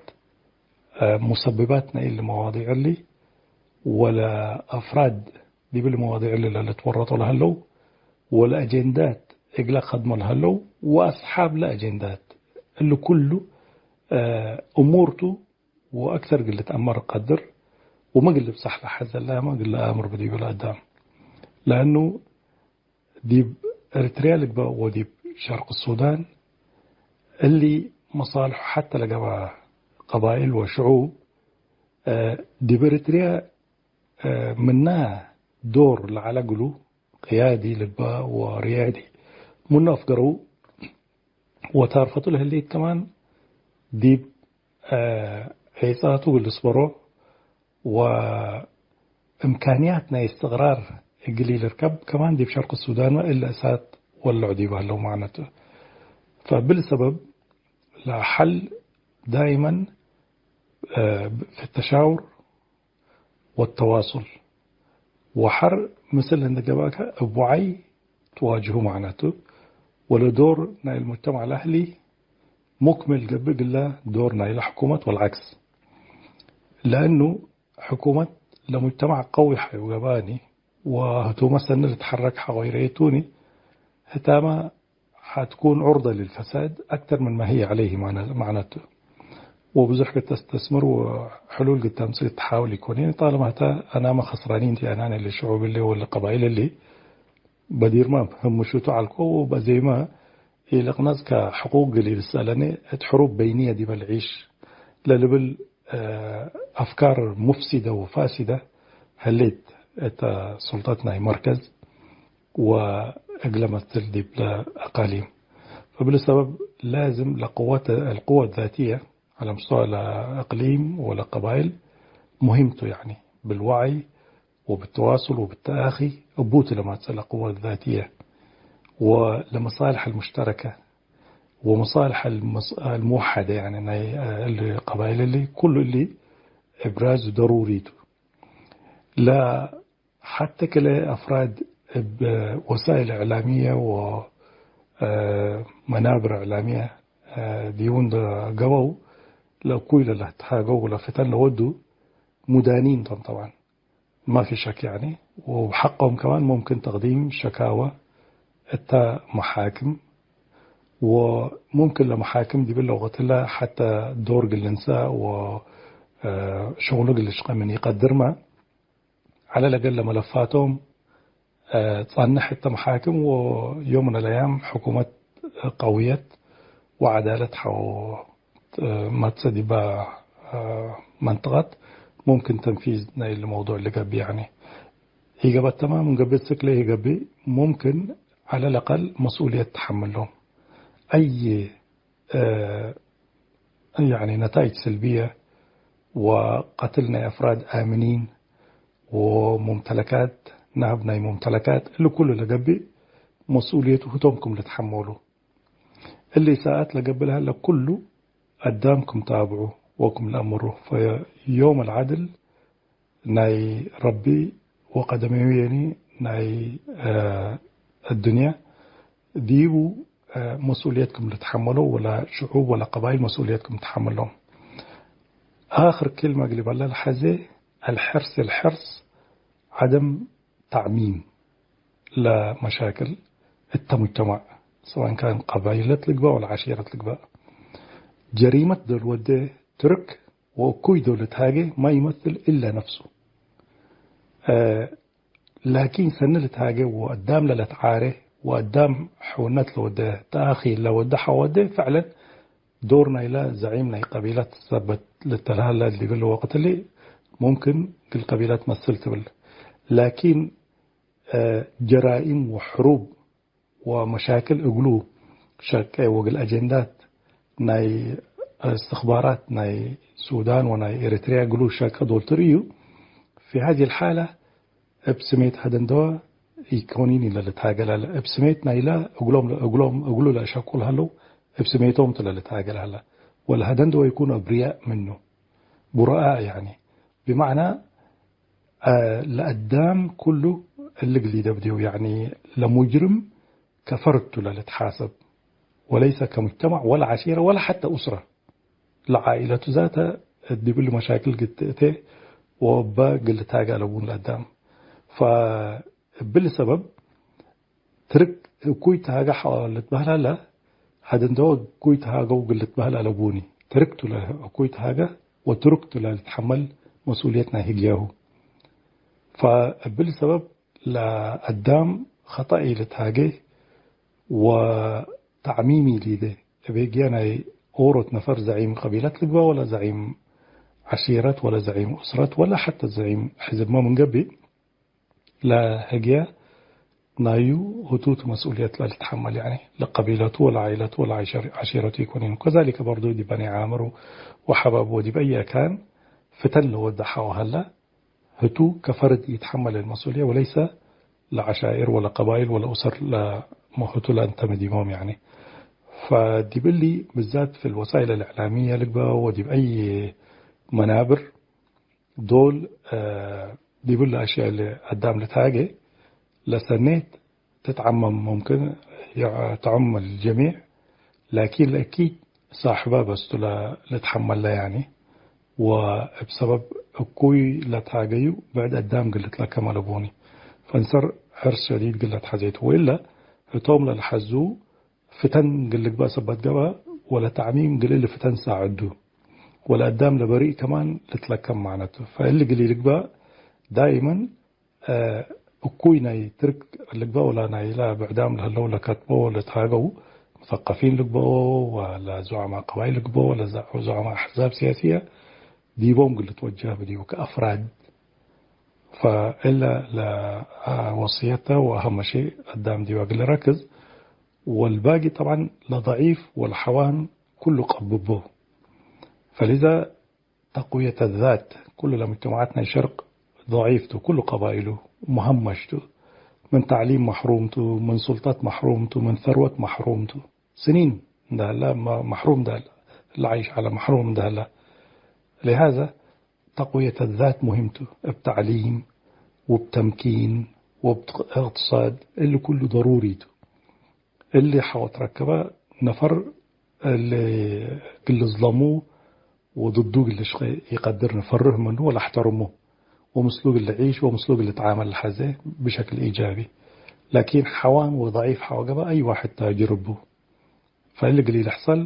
እ፣ ሙሰብባት ናይ እሊ መዋዲዕ እሊ፣ ወለአፍራድ ዲብ እሊ መዋዲዕ እሊ ለልትወረጦ ለሀለው፣ ወለአጀንዳት እግለ ከድሞ ለሀለው፣ ወአስሓብ ለአጀንዳት፣ እሊ ኩሉ፣ እ፣ እሙር ቱ፣ ወአክተር እግል ልትአመር ቀድር፣ ወሚ እግል ልብጸሕ ለሐዘ ለአመ እግል ለአምር ብዲቡ ለአዳም። ለአኑ ዲብ ኤሪትርያ ልግበእ ወዲብ ሸርቅ ሱዳን፣ እሊ መሳልሑ ሐተ ለገብአ ቀባይል ወሽዑብ፣ እ፣ ዲብ ኤሪትርያ፣ እ፣ ምና ዶር ለዐለ እግሉ፣ ቅያዲ ልግበእ ወርያዲ ምኑ አፍገረው፣ ወታርፈቱ ለህሌት ከማን ዲብ፣ እ፣ ዔጻቱ እግል ልስበሮ ወእምካንያት ናይ እስትቅራር እግል ኢልርከብ ከማን ዲብ ሸርቅ ሱዳን እለ እሳት ወለዑ ዲብ ሀለው ማዕነቱ። ፈብል ሰበብ ለሐል ዳይመን፣ እ፣ ፊ ተሻውር ወተዋሱል። ወሐር ምስል እንዴ ገብአከ እብ ወዐይ ትዋጅሁ ማዕነቱ፣ ወለዶር ናይል ሙጅተማዕ ለአህሊ ሙክምል ገብእ እግለ ዶር ናይለ ሕኩመት ወልዐክስ። ለእኑ ሕኩመት ለሙጅተማዕ ቀዊ ሐዩ ገብአኒ፣ ወህቱመ ሰኒ ልትሐረክ ሐቆ ኢረኤቱኒ፣ ህታመ ሐትኩን ዑርደ ልልፈሳድ አክተር ምን ማ ህየ ዐለይሂ ማዕነ-፣ ማዕነቱ። ወብዙሕ ክተስተስምር ወሕሉል ክተምጽእ ትሓውል ኢኮን። ጣለማ ህተ አናመ ከስራኒን ቲ አናን እሊ ሽዑብ እሊ ወለ ቀባይል እሊ በዲርመ ህምሹቱ ዐልኮ ወበዜመ ኢልቅነጽከ ሕቁቅ እግል ኢልሰአለኒ እት ሕሩብ በይንየ ዲበ ልዒሽ ለልብል፣ እ፣ አፍካር ሙፍሲደ ወፋሲደ ህሌት እተ ሱልጠት ናይ መርከዝ ወእግለ መስል ዲብለ አቃሊም። ፈብሊ ሰበብ ላዝም ለቅወት፣ القوة الذاتية على مستوى الإقليم ወለቀባይል ሙሂም ቱ፣ ያኒ ብልወዕይ ወብተዋሱል ወብተአኺ እቡ ቱ ለማጽእ ለቅወት ዛትየ ወለመሳልሕ አልሙሽተረከ ወመሳልሕ አልመስ-፣ አልሙወሐደ፣ ያኒ ናይ እሊ ቀባይል እሊ ኩሉ እሊ እብራዝ ደሩሪ ቱ። ለ ሐተ ክልኤ አፍራድ እብ ወሳእል እዕላምየ ወ፣ እ፣ መናብር እዕላምየ፣ እ፣ ዲቡ እንደ ገበው ለእኩይ ለለትሃገው ወለፍተን ለወዱ ሙዳኒን ቶም ጠብዓን። ማፊ ሸክ፣ ያኒ፣ ወሐቆም ከማን ሙምክን ተቅዲም ሸካወ እተ መሓክም፣ ወሙምክን ለመሓክም ዲብለ ወቅትለ ሐተ ዶር እግል ልንሰእ ወ፣ እ፣ ሸቅሉ እግል ልሽቀ ምን ኢቀድርመ፣ ዐለ ለገለ መለፋቶም፣ እ፣ ጸንሕ እተ መሓክም ወዮም ምን አልአያም ሕኩመት ቀውየት ወዐዳለት ሐው መጽእ ዲባ መንጠቀት ሙምክን ተንፊዝ ናይ ለመውዱዕ ልገብእ፣ ያኒ ኢገበት ተማም እንገብእ ስክ ለኢገብእ ሙምክን ዐለ ለአቀል መስኡልየት ተሐምሎም። አይ ያኒ ነታይጅ ስልብየ ወቀትል ናይ አፍራድ አምኒን ወሙምተለካት፣ ነህብ ናይ ሙምተለካት፣ እሊ ኩሉ ለገብእ መስኡልየቱ ህቶም ክም ልትሐመሉ። እሊ ሰአት ለገብእ ለሀለ ኩሉ አዳም ክም ታብዑ ወክም ለአምሩ። ፈዮም አልዓድል ናይ ረቢ ወቀደመዩ የኒ ናይ፣ እ፣ አዱንያ ዲቡ፣ እ፣ መስኡልየት ክም ልትሐመሎ ወለ ሽዑብ ወለ ቀባይል መስኡልየት ክም ትሐመሎም። አክር ክልመ እግል በለ ለሐዜ አልሕርስ፣ አልሕርስ ዐደም ተዕሚም ለመሻክል እተ ሙጅተማዕ፣ ሰዋእን ካን ቀባይለት ልግበእ ወለ ዐሺረት ልግበእ። ጀሪመት ዶል ወዴ ትርክ ወእኩይ ዶል ልትሃጌ ማ ይመስል እለ ነፍሱ። እ፣ ላኪን ሰኒ ልትሃጌ ወአዳም ለለትዓሬ ወአዳም ሕውነት ለወዴ ተአኺ ለወዴ ሐወዴ ፍዕለን ዶር ናይለ ዘዒም ናይ ቀቢለት ሰበት ልተልሀለ ዲብል ወቅት እሊ ሙምክን እግል ቀቢለት መስል ትብል። ላኪን፣ እ፣ ጀራኢም ወሕሩብ ወመሻክል እግሉ ሸቄ ወእግል አጀንዳት ናይ እስትኽባራት ናይ ሱዳን ወናይ ኤሪትሪያ እግሉ ሸቄ ዶል ትርእዩ፣ ፊ ሀዚ ልሓለ እብ ስሜት ሀደንደወ ኢኮኒን ለልትሃገል ሀለ። እብ ስሜት ናይለ እግሎም፣ እግሎም፣ እግሉ ለአሸቁ ለሀለው እብ ስሜቶም ቱ ለልትሃገል ሀለ። ወለሀደንደወ ይኩኑ አብርያእ ምኑ፣ ቡረኣእ ያኒ። ብመዕና፣ አ፣ ለአዳም ኩሉ እሊ እግል ኢደብዴው፣ ያኒ ለሙጅርም ከፈርድ ቱ ለልትሓሰብ፣ ወለይሰ ከሙጅተማዕ ወለ ዐሺረ ወለ ሐተ ኡስረ። ለዓኢለቱ ዛተ ዲብ እሊ መሻክል ግትእቴ ወእበ እግል ልታገ አለቡን ለአዳም። ፈእብሊ ሰበብ ትርክ እኩይ ተሃገ ሐ-፣ ልትበህል ሀለ፣ ሀደንደወ እኩይ ተሃገው እግል ልትበህል አለቡኒ። ትርክ ቱ ለእኩይ ተሃገ ወትሩክ ቱ ለልትሐመል መስኡልየት ናይ ህግያሁ። ፈእብሊ ሰበብ ለአዳም ኸጠእ ኢልትሃጌ ወተዕሚም ኢሊዴ። እብ ህግየ ናይ ኦሮት ነፈር ዘዒም ቀቢለት ልግበእ ወለ ዘዒም ዐሺረት ወለ ዘዒም ኡስረት ወለ ሐተ ዘዒም ሕዝብመ ምን ገብእ፣ ለህግየ ናዩ ህቱ ቱ መስኡልየት ለልትሐመል፣ ያኒ ለቀቢለቱ ወለ ዓኢለቱ ወለ ዐሸር-፣ ዐሺረቱ ኢኮኒን። ከዛሊከ በርዱ ዲብ በኒ ዓምር ወሐባብ ወዲብ አየ አካን ፍተን ለወደ ሐው ሀለ፣ ህቱ ከፈርድ ኢትሐመል አልመስኡልየ ወለይሰ ለዐሻይር ወለቀባይል ወለኡሰር ለመህቱ ለእንተሚ ዲሞም፣ ያኒ። ፈዲብ እሊ ብዛት ፊ ልወሳኢል አልእዕላሚየ ልግበእ ወዲብ አይ መናብር ዶል፣ እ፣ ዲብ እሊ አሽያእ ለአዳም ልትሃጌ ለሰኔት ትትዓመም ሙምክን ተዕም አልጀሚዕ፣ ላኪን ለእኪድ ሳሕበ በስ ቱ ለ-፣ ልትሐመለ፣ ያኒ፣ ወእብ ሰበብ እኩይ ለትሃገዩ ብዕድ አዳም እግል ልትለከም አለቡኒ። ፈንሰር ሕርስ ሸዲድ እግል ለትሐዜቱ ወኢለ ህቶም ለልሐዙ ፍተን እግል ልግበእ ሰበት ገብአ፣ ወለተዕሚም እግል እሊ ፍተን ሳዕዱ፣ ወለአዳም ለበሪእ ከማን ልትለከም ማዕነቱ። ፈእሊ እግል ኢልግበእ ዳይመን እ፣ እኩይ ናይ ትርክ ልግበእ ወለ ናይለ ብዕዳም ለህለው ለከትበው ለትሃገው ሙሰቀፊን ልግበኦ ወለ ዙዓማ ቀባይል ልግበኦ ወለ ዙ-፣ ዙዓማ አሕዛብ ሲያስየ ዲቦም እግል ልትወጀህ ብዲቡ ከአፍራድ። ፈእለ ለወስየተ ወአሀመ ሸይ አዳም ዲበ እግል ልረክዝ ወልባቂ ጠብዓን ለደዒፍ ወለሐዋን ኩሉ ቀብቦ። ፈሊዛ ተቅውየተ ዛት፣ ኩሉ ለሙጅተመዓት ናይ ሸርቅ ደዒፍ ቱ፣ ኩሉ ቀባይሉ ሙሀመሽ ቱ፣ ምን ተዕሊም መሕሩም ቱ፣ ምን ሱልጠት መሕሩም ቱ፣ ምን ሰርወት መሕሩም ቱ። ስኒን እንደ ሀላ መ-፣ መሕሩም እንደ ሀላ፣ ለዓይሽ ዐለ መሕሩም እንደ ሀላ። ለሃዛ ተቅውየተ ዛት ሙሂም ቱ፣ እብ ተዕሊም ወእብ ተምኪን ወእብ እቅትሳድ፣ እሊ ኩሉ ደሩሪ ቱ። እሊ ሐወ ትረከበ ነፈር እሊ እግል ልዝለሙ ወድዱ እግል ልሽቄ ኢቀድር ንፈርህ ምኑ ወለአሕተርሙ ወምስሉ እግል ልዒሽ ወምስሉ እግል ልትዓመል ለሐዜ ብሸክል ኢጃቢ። ላኪን ሐዋን ወደዒፍ ሐወ ገብአ አይ ዋሕድ ታጅር እቡ። ፈእሊ እግል ኢልሕሰል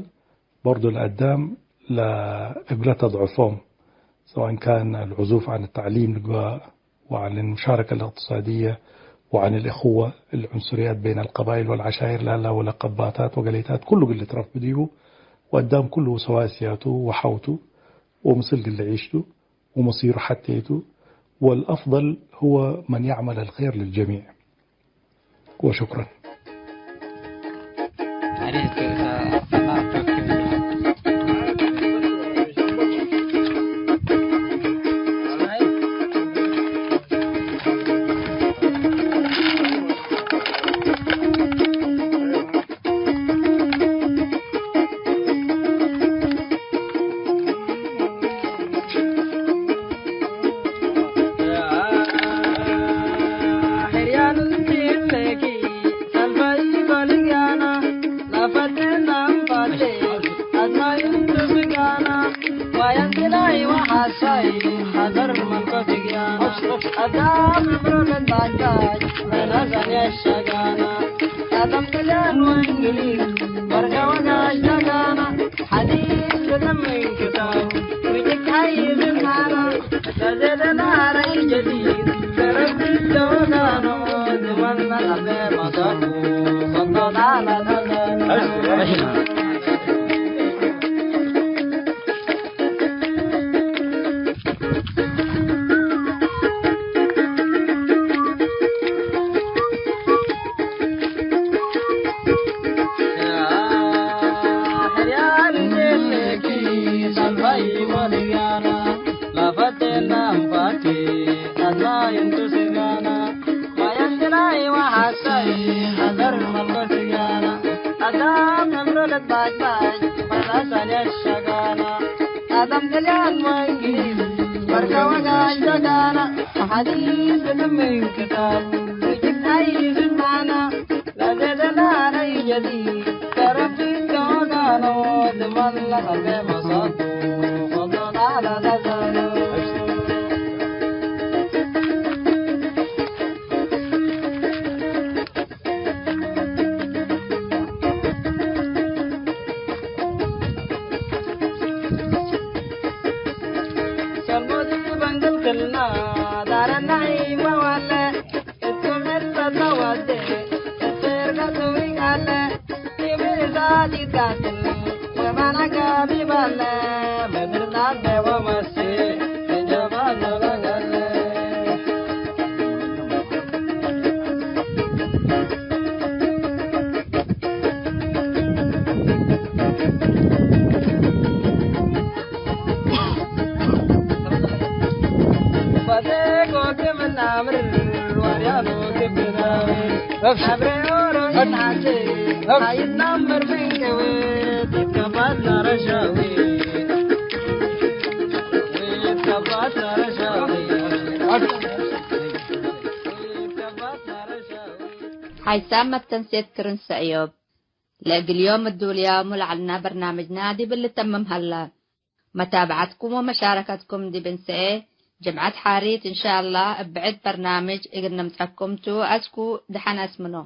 በርዱ ለአዳም ለእግለ ተድዕፎም፣ ሰዋእን ካን አልዑዙፍ ዐን ተዕሊም ልግበእ ወዐን ልሙሻረከ ልእቅትሳድየ وعن الإخوة العنصريات بين القبائل والعشائر ላላ ወለቀባታት ወገሌታት ኩሉ እግል ልትረፍ ብዲቡ፣ ወአዳም ኩሉ ሰዋስያቱ ወሐውቱ ወምስል እግል ልዒሽ ቱ ወመሲሩ ሐቴ ቱ፣ والأفضل هو من يعمل الخير للجميع. وشكرا. ሓይሳም መተንሴት ክርን ሰእዮብ። ለእግል ዮም እዱልያሙ ለዐልና በርናምጅና ዲብ ልተምም ሀላ። መታብዐትኩም ወመሻረከትኩም ዲብ እንሰኤ ጅምዐት ሓሪት እንሻአላህ እብ ብዕድ በርናምጅ እግል ነምጸኩም ቱ። አስኩ ደሐን አስምኖ።